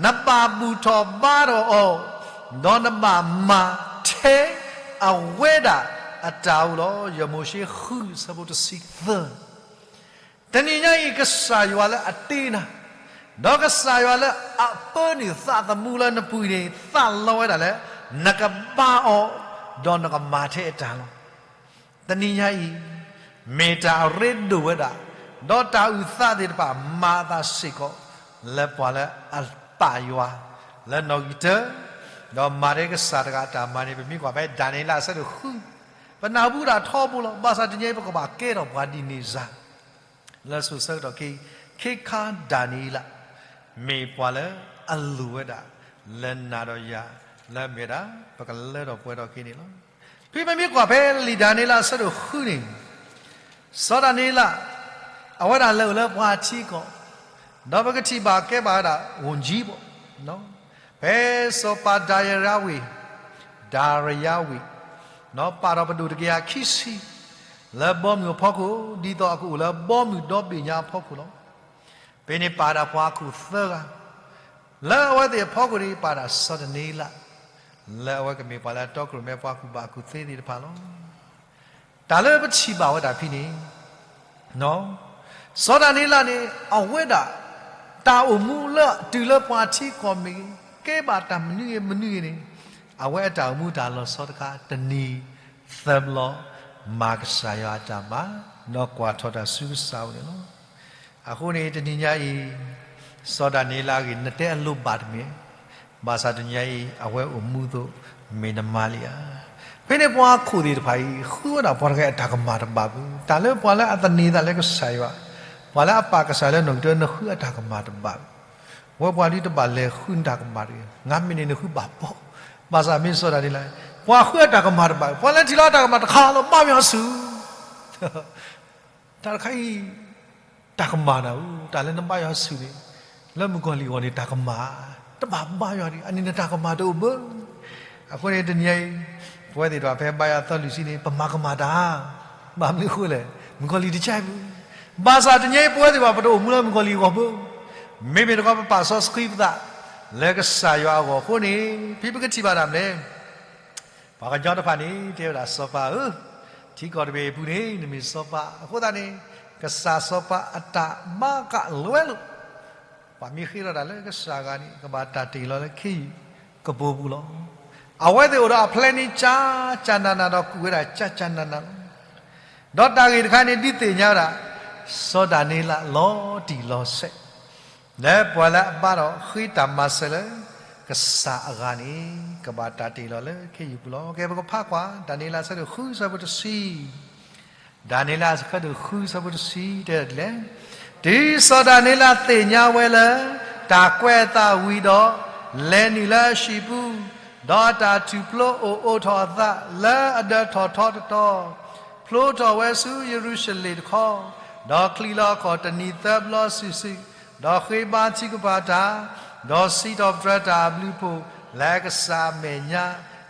နဘၣ်ဘူၣ်ထီၣ်ဘါထီၣ်အီၤ, ဒီးနဘၣ်မၤထဲအဝဲဒၣ်အတၢ်အိၣ်လီၤ. ယမိၤၡ့ဃု ဆၢဖိတဆံသၢ. တနံၤညါအံၤ ကစၢ်ယွၤလၢအတ့နၤ, ဒီးကစၢ်ယွၤလၢအပၢနုာ်သးသမူလၢနပူၤအံၤန့ၣ် သးလီဝဲဒၣ်လၢ နကဘါအီၤ, ဒီးနကမၤထဲအတၢ်လီၤ. တနံၤညါအံၤ မ့ၢ်တၢ်အရ့ဒိၣ်ဝဲဒၣ်, ဒီးတၢ်အုၣ်သးသ့ၣ်တဖၣ်မၤအသးစ့ၢ်ကီး လၢပှၤလၢအပာ်ယွၤ လၢနီၣ်ဂံၢ်တၢ, ဒီးမၤထဲကစၢ်တဂၤအတၢ်မၤန့ၣ် ပမ့ၢ်ကွၢ်ဖဲဒၤနံးယ့လးအဆၢဒိၣ်ဃု, ပနၢ်ဟူတၢ်ထီဘိလီၤ. ဘၣ်ဆၣ်တနံၤအံၤ ပကဘၣ်ကဲထီၣ်ပှၤဒ်န့ၣ်စ့ၢ် လၢစိၤဆၢကတီၢ်ခဲအံၤ, ခဲခါဒၤနံးယ့လး မ့ၢ်ပှၤလၢအလိၣ်ဝဲဒၣ် လၢနၤဒီးယၤ လၢမ့ၢ်ဝဲဒၣ် ပကလၢထီၣ်ပှဲၤထီၣ်က့ၤန့ၣ်လီၤ. ဖဲပမ့ၢ်ကွၢ်ဖဲလံာ်ဒၤနံးယ့လးအဆၢဒိၣ်ဃုန့ၣ်, စီၤဒၤနံးယ့လး အဝဲဒၣ်လဲၤအိၣ်လၢပှၤထံကီၢ်, ဒီးပကထံၣ်ဘၣ်ကဲဘၣ်ဝဲဒၣ် ဝန်ကြီး ဘၣ် ဖဲစီၤပၤဒၤရံးဝ့ၢ်, ဒၤရံးဝ့ၢ်, ပာ်ထီၣ်ပဒိၣ်တကယၤခံဆံ လၢဘီမုၢ်အဖီခိၣ်, ဒ်သိးအကအိၣ်လၢဘီမုၢ်ဒီဘ့ၣ်ညါအဖီခိၣ်လီၤ. ဖဲန့ၣ်ပာ်ဒၣ်ပှၤအခိၣ်သၢဂၤ, လၢအဝဲသ့ၣ်အဖီခိၣ်န့ၣ် ပာ်ဒၣ်စီၤဒၤနံးယ့လး, လၢအဝဲကမ့ၢ်ပှၤလၢအတီခိၣ်ရိၣ်မဲပှၤကူၣ်ဘၣ်ကူၣ်သ့သ့ၣ်တဖၣ်လီၤ. တၢ်လၢပထံၣ်ဘၣ်ဝဲဒၣ်ဖဲန့ၣ် စီၤဒၤနံးယ့လးန့ၣ် အဝဲဒၣ် တၢ်အိၣ်မူလၢတုၤလၢပှၤထံကီၢ်မ့ၢ်ဂ့ၤ, ကဲဘၣ်တၢ်မနုၤဂ့ၤမနုၤဂ့ၤန့ၣ်, အဝဲအတၢ်အိၣ်မူတၢ်လီၤဆီတခါ တနံၤသၢဘျီ မၤကစၢ်ယွၤအတၢ်မၤ, ဒီးကွၢ်ထီၣ်တၢ်ဆူကစၢ်အအိၣ်န့ၣ်လီၤ. အဃိန့ၣ် တနံၤညါအံၤ စီၤဒၤနံးယ့လးအဂ့ၢ် နတဲအလိၣ်ဘၣ်တမ့ၢ်, ဘၣ်ဆၣ်တနံၤညါအံၤ အဝဲအိၣ်မူအသိး မ့ၢ်နမၤလံဧါ. ဖဲန့ၣ်ပှၤခိၣ်သ့ၣ်တဖၣ်အံၤ ဃုဝဲဒၣ်ပှၤတဂၤအတၢ်ကမၣ်တဘၣ်ဘၣ်, တၢ်လၢပှၤလၢအသန့ၤသးလၢကစၢ်ယွၤ, ပှၤလၢအပာ်ကစၢ်လၢနီၣ်ဂံၢ်တၢ နဃုအတၢ်ကမၣ်တဘၣ်ဘၣ်. ဝဲပှၤဒ်တဘၣ်လဲၤဃုနတၢ်ကမၣ်တဂ့ၤ, ငါမ့ၢ်န့ၣ်နဃုဘၣ်ဘၣ်. ဘၣ်ဆၣ်မ့ၢ်စီၤဒၤနံးယ့လး, ပှၤဃုအတၢ်ကမၣ်တဘၣ်, ပှၤလၢထံၣ်လီၤအတၢ်ကမၣ်တခါလီၤ ဘါယွၤဆူၣ် တၢ်တခါအံၤ တၢ်ကမၣ်နၤဧၢ, တၢ်လၢနဘါယွၤဆူၣ်န့ၣ်, လၢမုၣ်ကီၤလံၢ်အဂီၢ်န့ၣ် တၢ်ကမၣ်, တဘၣ်ဘါယွၤဒံး, အန့ၣ်နတၢ်ကမၣ်တအိၣ်ဘၣ်. အဃိန့ၣ် တနံၤညါအံၤ ပဝဲသ့ၣ်တဖၣ်ဖဲဘါယွၤသီလွံၢ်ဆံန့ၣ် ပမၤကမၣ်တၢ်, ဘၣ်မနုၤအဃိလဲၣ်. မုၣ်ကီၤလံၢ်တကဲပူၤ, ဘၣ်ဆၣ်တနံၤအံၤပဝဲသ့ၣ်တဖၣ် ပတအိၣ်မူလၢမုၣ်ကီၤလံၢ်အဂီၢ်ဘၣ်. မ့မ့ၢ်တခီ ပပာ်စီဆှံပသး လၢကစၢ်ယွၤအဂီၢ်အဃိန့ၣ် ဖဲပကထံၣ်ဘၣ်တၢ်မနုၤလဲၣ်. ပှၤကညီတဖၣ်န့ၣ် တဲဝဲဒၣ် စီၤပၤဧၢ, ထံကီၢ်တဘ့ၣ်အပူၤန့ၣ် နမ့ၢ်စီၤပၤအဃိသတးန့ၣ် ကစၢ်စီၤပၤအတၢ်ဘၣ်ဃးလဲၣ်လိၤ. ပှၤမ့ၢ်ဃ့ထီၣ်တၢ်လၢကစၢ်အဂၤန့ၣ် ကဘၣ်တၢ်တ့ၢ်လီၤလၢခ့ယုၢ်ကပိာ်ပူၤလီၤ. အဝဲသ့ၣ်အိၣ်ဒီးအ plan န့ၣ် ကၠးကၠးနးနး ဒီးကူၣ်ဝဲဒၣ်ကၠးကၠးနးနးလီၤ. ဒီးတၢ်ဂ့ၢ်တခါန့ၣ် ဒုးသ့ၣ်ညါဝဲဒၣ် စီၤဒၤနံးယ့လးလီၤတံၢ်လီၤဆဲး လၢပှၤလၢအဘါထီၣ်ဃ့တၢ်မၤစၢၤလၢ ကစၢ်အဂၤန့ၣ် ကဘၣ်တၢ်တ့ၢ်လီၤလၢခ့ယုၢ်ပူၤလီၤ. ကဲ ပကဖးကွၢ် ဒၤနံးယ့လးအဆၢဒိၣ်ဃု အဆၢဖိတဆံ ဒၤနံးယ့လးအဆၢဒိၣ်ဃု အဆၢဖိတဆံ တဲဒ်လဲၣ်. တုၤစီၤဒၤနံးယ့လးသ့ၣ်ညါဝဲလၢ တၢ်ကွဲးအသးဝံၤဒီး, လဲၤနုာ်လၢအဟံၣ်ပူၤ, ဒီးတၢ်ထူၣ်ဖျိအိၣ်အိးထီၣ်အသးလၢအဒၢးထီၣ်ထီတတီၤ, ဖျိထီၣ်ဝဲဆူယရူၤၡလ့ၣ်တခီ, ဒီးချံးလီၤအခီၣ်တနံၤသၢဘျီစုာ်စုာ်, ဒီးဃ့ဘါထုကဖၣ်တၢ်, ဒီးစံးထီၣ်ပတြၢၤတၢ်အဘျုးအဖှိၣ်လၢအကစၢ်အမဲာ်ညါ,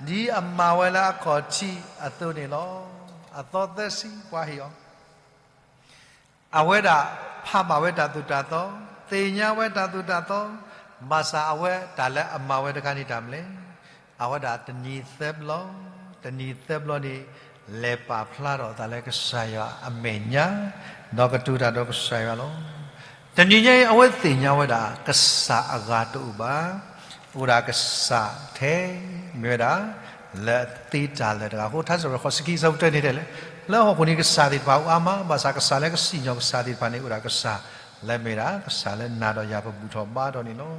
ဒ်အမၤဝဲလၢအခီၣ်ထံးအသိးန့ၣ်လီၤ. အသီသၢဆံ ပှၤဟ့ၣ်အီၤ အဝဲဒၣ်ဖးဘၣ်ဝဲတၢ်သိၣ်တၢ်သီ, သ့ၣ်ညါဝဲတၢ်သိၣ်တၢ်သီ, ဘၣ်ဆၣ်အဝဲတၢ်လၢအမၤဝဲတခါန့ၣ်တၢ်မနုၤလဲၣ်. အဝဲဒၣ်တနံၤသၢဘျီ, တနံၤသၢဘျီန့ၣ် လဲၤပာ်ဖျါထီၣ်အသးလၢကစၢ်ယွၤအမဲာ်ညါ, ဒီးကတိၤတၢ်ဒီးကစၢ်ယွၤလီၤ. တနံၤညါအံၤ အဝဲသ့ၣ်ညါဝဲဒၣ် ကစၢ်အဂၤတအိၣ်ဘၣ်, အိၣ်ဒၣ်ကစၢ်ထဲ မ့ၢ်ဝဲဒၣ် လၢအသ့တၢ်လၢာ်တဂၤအဃိ ထါစံးပတြၢၤ ဃိးဆံခံ အဆၢဖိတၢန့ၣ်တဲလဲၣ်, လၢဟီၣ်ခိၣ်န့ၣ် ကစၢ်သ့ၣ်တဖၣ်အိၣ်အါမး, ဘၣ်ဆၣ်ကစၢ်လၢကစံၣ်ညီၣ်ကစၢ်သ့ၣ်တဖၣ်န့ၣ် အိၣ်ဒၣ်ကစၢ်လၢမ့ၢ်ဒၣ် ကစၢ်လၢနၤဒီးယၤပဘူၣ်ထီၣ်ဘါထီၣ်န့ၣ်လီၤ.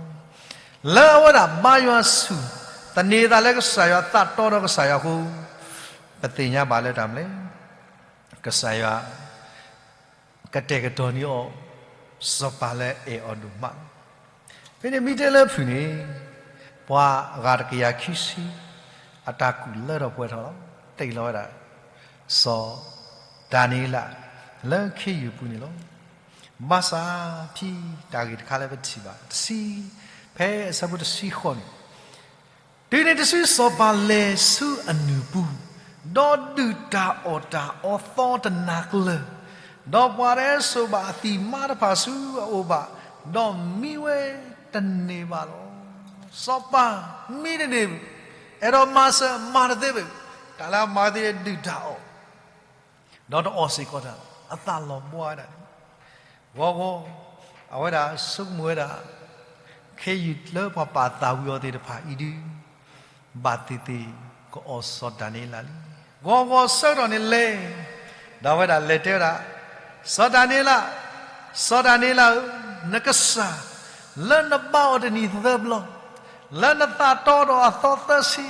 လၢအဝဲဒၣ်ဘါယွၤဆူၣ်, သန့ၤအသးလၢကစၢ်ယွၤ သးတီဒီးကစၢ်ယွၤအဃိ, ပသ့ၣ်ညါဘၣ်လၢတၢ်မနုၤလဲၣ်. ကစၢ်ယွၤ ကတဲာ်ကတီၤန့ၢ်အီၤ စီၤပၤလၢအဲၣ်အီၤဒိၣ်မးလီၤ. ဖဲန့ၣ်မ့ၢ်တဲလၢဖုၣ်န့ၣ် ပှၤအဂၤတကယၤခံဆံ အတၢ်ကူၣ်လၢထီၣ်ပှဲၤထီၣ်လီၤ. တ့ၢ်လီၤဝဲဒၣ် စီၤဒၤနံးယ့လး လၢခ့ယုၢ်ပူၤန့ၣ်လီၤ. ဘၣ်ဆၣ်ဖဲတၢ်ဂ့ၢ်တခါလၢပထံၣ်ဘၣ် တဆံ ဖဲအဆၢဖိတဆံဃိးန့ၣ် တုၤန့ၣ်တစုစီၤပၤလဲၤဆူအနုၢ်ပူၤ, ဒီးဒုၣ်တၢ်အီၣ်တၢ်အီသီတနၤကျၢၤ, ဒီးပှၤတဟဲစိာ်ဘၣ်အသံၣ်မါတဖၣ်ဆူအအိၣ်ဘၣ်, ဒီးမံဝဲတန့ၢ်ဘၣ်လီၤ. စီၤပၤမံတန့ၢ်, အဲၣ်ဒိးမၤစၢၤမၤတသ့ဘၣ်, တၢ်လၢအမၤသ့ဒုၣ်တၢ်အီၣ် ဒီးတအီၣ်စ့ၢ်ကီးတၢ်, အသးလီၤဘှါဝဲဒၣ်န့ၣ်, ဂီၤဂီၤ အဝဲဒၣ်ဆိကမိၣ်ဝဲဒၣ် ခ့ယုၢ်လၢပှၤပာ်သးဝံၤအီၤသ့ၣ်တဖၣ်အံၤဒုး ဘၣ်သ့ၣ်သ့ၣ်ကအီၣ်စီၤဒၤနံးယ့လးလံ. ဂီၤဂီၤဆၢကတီၢ်န့ၣ်လဲၤ, ဒီးအဝဲဒၣ်လဲၤတဲဝဲဒၣ်, စီၤဒၤနံးယ့လး, စီၤဒၤနံးယ့လးဧၢ, နကစၢ် လၢနဘါအီၤတနံၤသၢဘျီ, လၢနသးတီဒီးအသီသၢဆံ,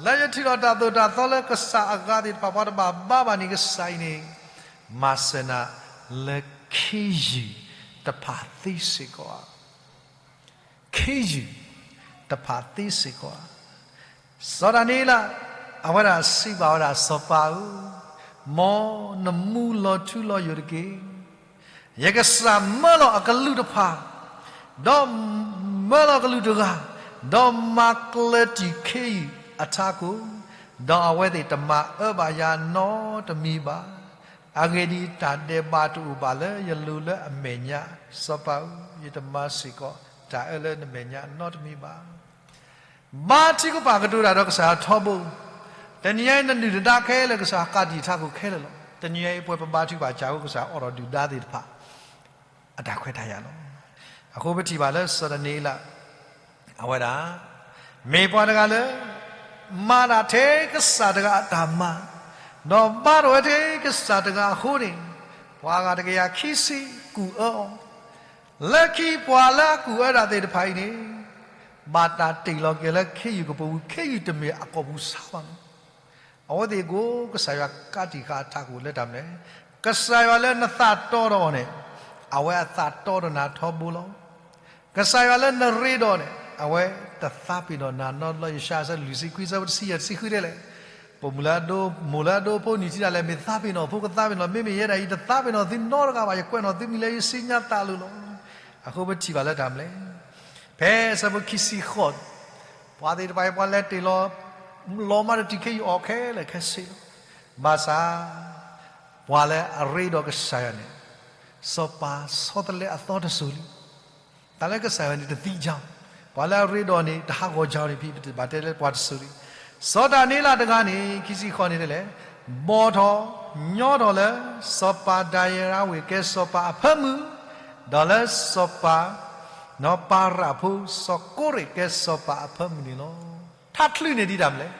လၢယထံၣ်ဒီးတၢ်သိၣ်တၢ်သီလၢကစၢ်အဂၤသ့ၣ်တဖၣ် ပှၤတဘၣ်ဘါဘၣ်န့ၣ် ကစၢ်အံၤန့ၣ် မၤစၢၤနၤလၢခ့ယုၢ်တဖၣ်သ့စ့ၢ်ကီးဧါ. ခ့ယုၢ်တဖၣ်သ့စ့ၢ်ကီးဧါ. စီၤဒၤနံးယ့လး အဝဲဒၣ်စံးဘၣ်ဝဲဒၣ် စီၤပၤဧၢ, မ်နမူလီၤထူလီၤယိာ်တက့ၢ်. ယကစၢ်မၢလီၤအကလူးတဖၣ်, ဒီးမၢလီၤကလူးတဂၤ, ဒီးမၤကျၢၤတံၢ်ခ့ယုၢ်အထးခိၣ်, ဒီးအဝဲသ့ၣ်တမၤအၢဘၣ်ယၤနီတမံၤဘၣ်. အဂ့ၢ်ဒ်အံၤ, တၢ်ဒဲးဘးတအိၣ်ဘၣ်လၢယလိၤလၢအမဲာ်ညါ, စီၤပၤဧၢ, ယတမၤစ့ၢ်ကီးတၢ်အၢလၢနမဲာ်ညါနီတမံၤဘၣ်. ဘါထုကဖၣ်ကတိၤတၢ်ဒီးကစၢ်ထီဘိ, တနံၤအံၤနဒုၣ်နဒါခဲလၢာ် ကစၢ်ဃၣ်တံာ်ထးခိၣ်ခဲလၢာ်လီၤ. တနံၤအံၤ ပှၤပဘါထုကဖၣ်စၢ်ဖိ ကစၢ်အိးထီၣ်ဒုၣ်ဒါသ့ၣ်တဖၣ် အတၢ်ခွဲးတၢ်ယာ်လီၤ. အဃိပထံၣ်ဘၣ်လၢစီၤဒၤနံးယ့လး အဝဲဒၣ် မ့ၢ်ပှၤတဂၤလၢ မၤတၢ်ထဲကစၢ်တဂၤအတၢ်မၤ, ဒီးဘါထီၣ်ဝဲထဲကစၢ်တဂၤအဃိန့ၣ်, ပှၤအဂၤတကယၤခံဆံကူၣ်အၢအီၤ, လၢခံပှၤလၢအကူၣ်အၢဒၣ်သ့ၣ်တဖၣ်အံၤန့ၣ် ဘၣ်တၢ်တ့ၢ်လီၤက့ၤလၢခ့ယုၢ်ကပိာ်ပူၤ, ခ့ယုၢ်တမ့ၢ်အကီၢ်ပူၤဆါဘၣ်န့ၣ် အဝဲသ့ၣ်ကိး ကစၢ်ယွၤကးတံာ်ဃာ်အထးခိၣ်လၢတၢ်မနုၤလဲၣ်. ကစၢ်ယွၤလၢနသးတီဒီးအီၤန့ၣ် အဝဲအသးတီဒီးနၤထီဘိလီၤ. ကစၢ်ယွၤလၢနရ့ဒီးန့ၣ် အဝဲတသးပ့ၤနီၣ်နၤနီတဘျီ. ယၡါယၤ အဆၢဒိၣ်လွံၢ်ဆံခွံ အဆၢဖိတဆံယဲၢ် တဆံဃုတဲလဲၣ်, ပမိၢ်လၢအဒိ မိၢ်လၢအဒိဖိနုၢ်ထံတၢ်လဲၣ်, မ့ၢ်သးပ့ၤနီၣ်ဖိကသးပ့ၤနီၣ်, မ့မ့ၢ်ယဲဒၣ်အံၤ တသးပ့ၤနီၣ်သုနီတဂၤဘၣ်, ယကွဲးနီၣ်သုမံၤလၢယစံညါသးလိၤလီၤ. အဃိပထံၣ်ဘၣ်လၢတၢ်မနုၤလဲၣ်. ဖဲအဆၢဖိခံဆံဃိး, ပှၤသ့ၣ်တဖၣ်အံၤ ပှၤလဲၤတ့ၢ်လီၤ လီၤမၢ်ဒီးတံၢ်ခ့ယုၢ်အီၤခဲလၢာ်ခဲဆ့လီၤ. ဘၣ်ဆၣ် ပှၤလၢအရ့ဒီးကစၢ်ယွၤန့ၣ် စီၤပၤဆီတလဲအသီတစိၤလံ. တၢ်လၢကစၢ်ယွၤန့ၣ်တသံကီ, ပှၤလၢအရ့ဒီးန့ၣ် တဟးဂီၤကီန့ၣ် ဖဲပဘၣ်တဲလၢပှၤတစိၤလံ. စီၤဒၤနံးယ့လးတဂၤန့ၣ် ခံဆံဃိးန့ၣ်တဲလဲၣ်, ဘီၣ်ထီၣ်ညီထီၣ်လၢ စီၤပၤဒၤရံးဝ့ၢ်ကဲစီၤပၤအဖၢမုၢ်, ဒီးလၢစီၤပၤ နီၢ်ပၤရၣ်ဖိ စီၤကိရ့ၣ်ကဲစီၤပၤအဖၢမုၢ်န့ၣ်လီၤ. ထါချုးန့ၢ်ဒံးတၢ်မနုၤလဲၣ်,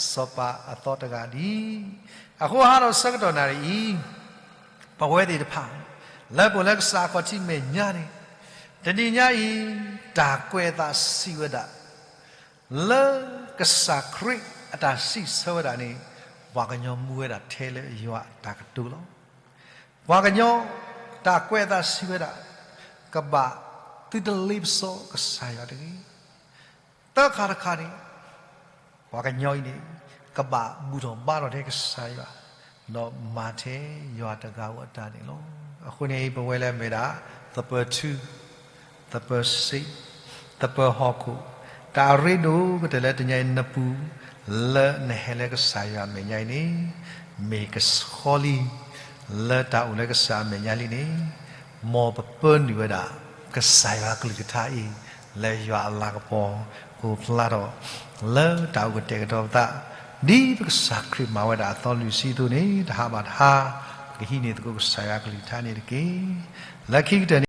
စီၤပၤအသီတဂၤဒံး. အဃိဟးထီၣ်ဆၢကတီၢ်နၣ်ရံၣ်အံၤ ပဝဲသ့ၣ်တဖၣ် လၢပအိၣ်လၢကစၢ်အခီၣ်ထံးမဲာ်ညါန့ၣ်, တနံၤညါအံၤ တၢ်ကွဲးအသးစံးဝဲဒၣ် လၢကစၢ်ခရံာ်အတၢ်စံးဆၢဝဲဒၣ်န့ၣ်, ပှၤကညီမူဝဲဒၣ်ထဲလၢယွၤအတၢ်ကတိၤလီၤ. ပှၤကညီ တၢ်ကွဲးအသးစံးဝဲဒၣ်, ကဘၣ်သုတလ့ပစီကစၢ်ယွၤတဂ့ၤ. သၢခါတခါန့ၣ် ပှၤကညီအံၤန့ၣ် ကဘၣ်ဘူၣ်ထီၣ်ဘါထီၣ်ထဲကစၢ်ယွၤ, ဒီးမၤထဲယွၤတဂၤဧိၤအတၢ်န့ၣ်လီၤ. အဃိန့ၣ် ပဝဲလၢအမ့ၢ်ဒၣ် သပၢၤထူ, သပၢၤစ့, သပၢၤဟီၣ်ခိၣ်, တၢ်အရ့ဒိၣ်ကတၢၢ်လၢတနံၤအံၤနပူၤ လၢနဟဲလၢကစၢ်ယွၤအမဲာ်ညါအံၤန့ၣ်, မ့ၢ်ကဆှီလံ လၢတၢ်အိၣ်လၢကစၢ်အမဲာ်ညါလံန့ၣ်, မ်ပပၢနုာ်ဝဲဒၣ် ကစၢ်ယွၤအကလုၢ်ကထါအံၤ လၢယွၤအလၤကပီၤ အိၣ်ဖျါထီၣ် လၢတၢ်အိၣ်ကတဲာ်ကတီၤပသး ဒ်ပကစၢ်ခရံာ်မၤဝဲဒၣ်အသီလွံၢ်ဆံအသိးန့ၣ် တဟးဘၣ်တဟါ ပကဟံးန့ၢ်သကိးကစၢ်ယွၤအကလုၢ်ကထါန့ၣ်တက့ၢ်. လၢခံကတၢၢ်န့ၣ်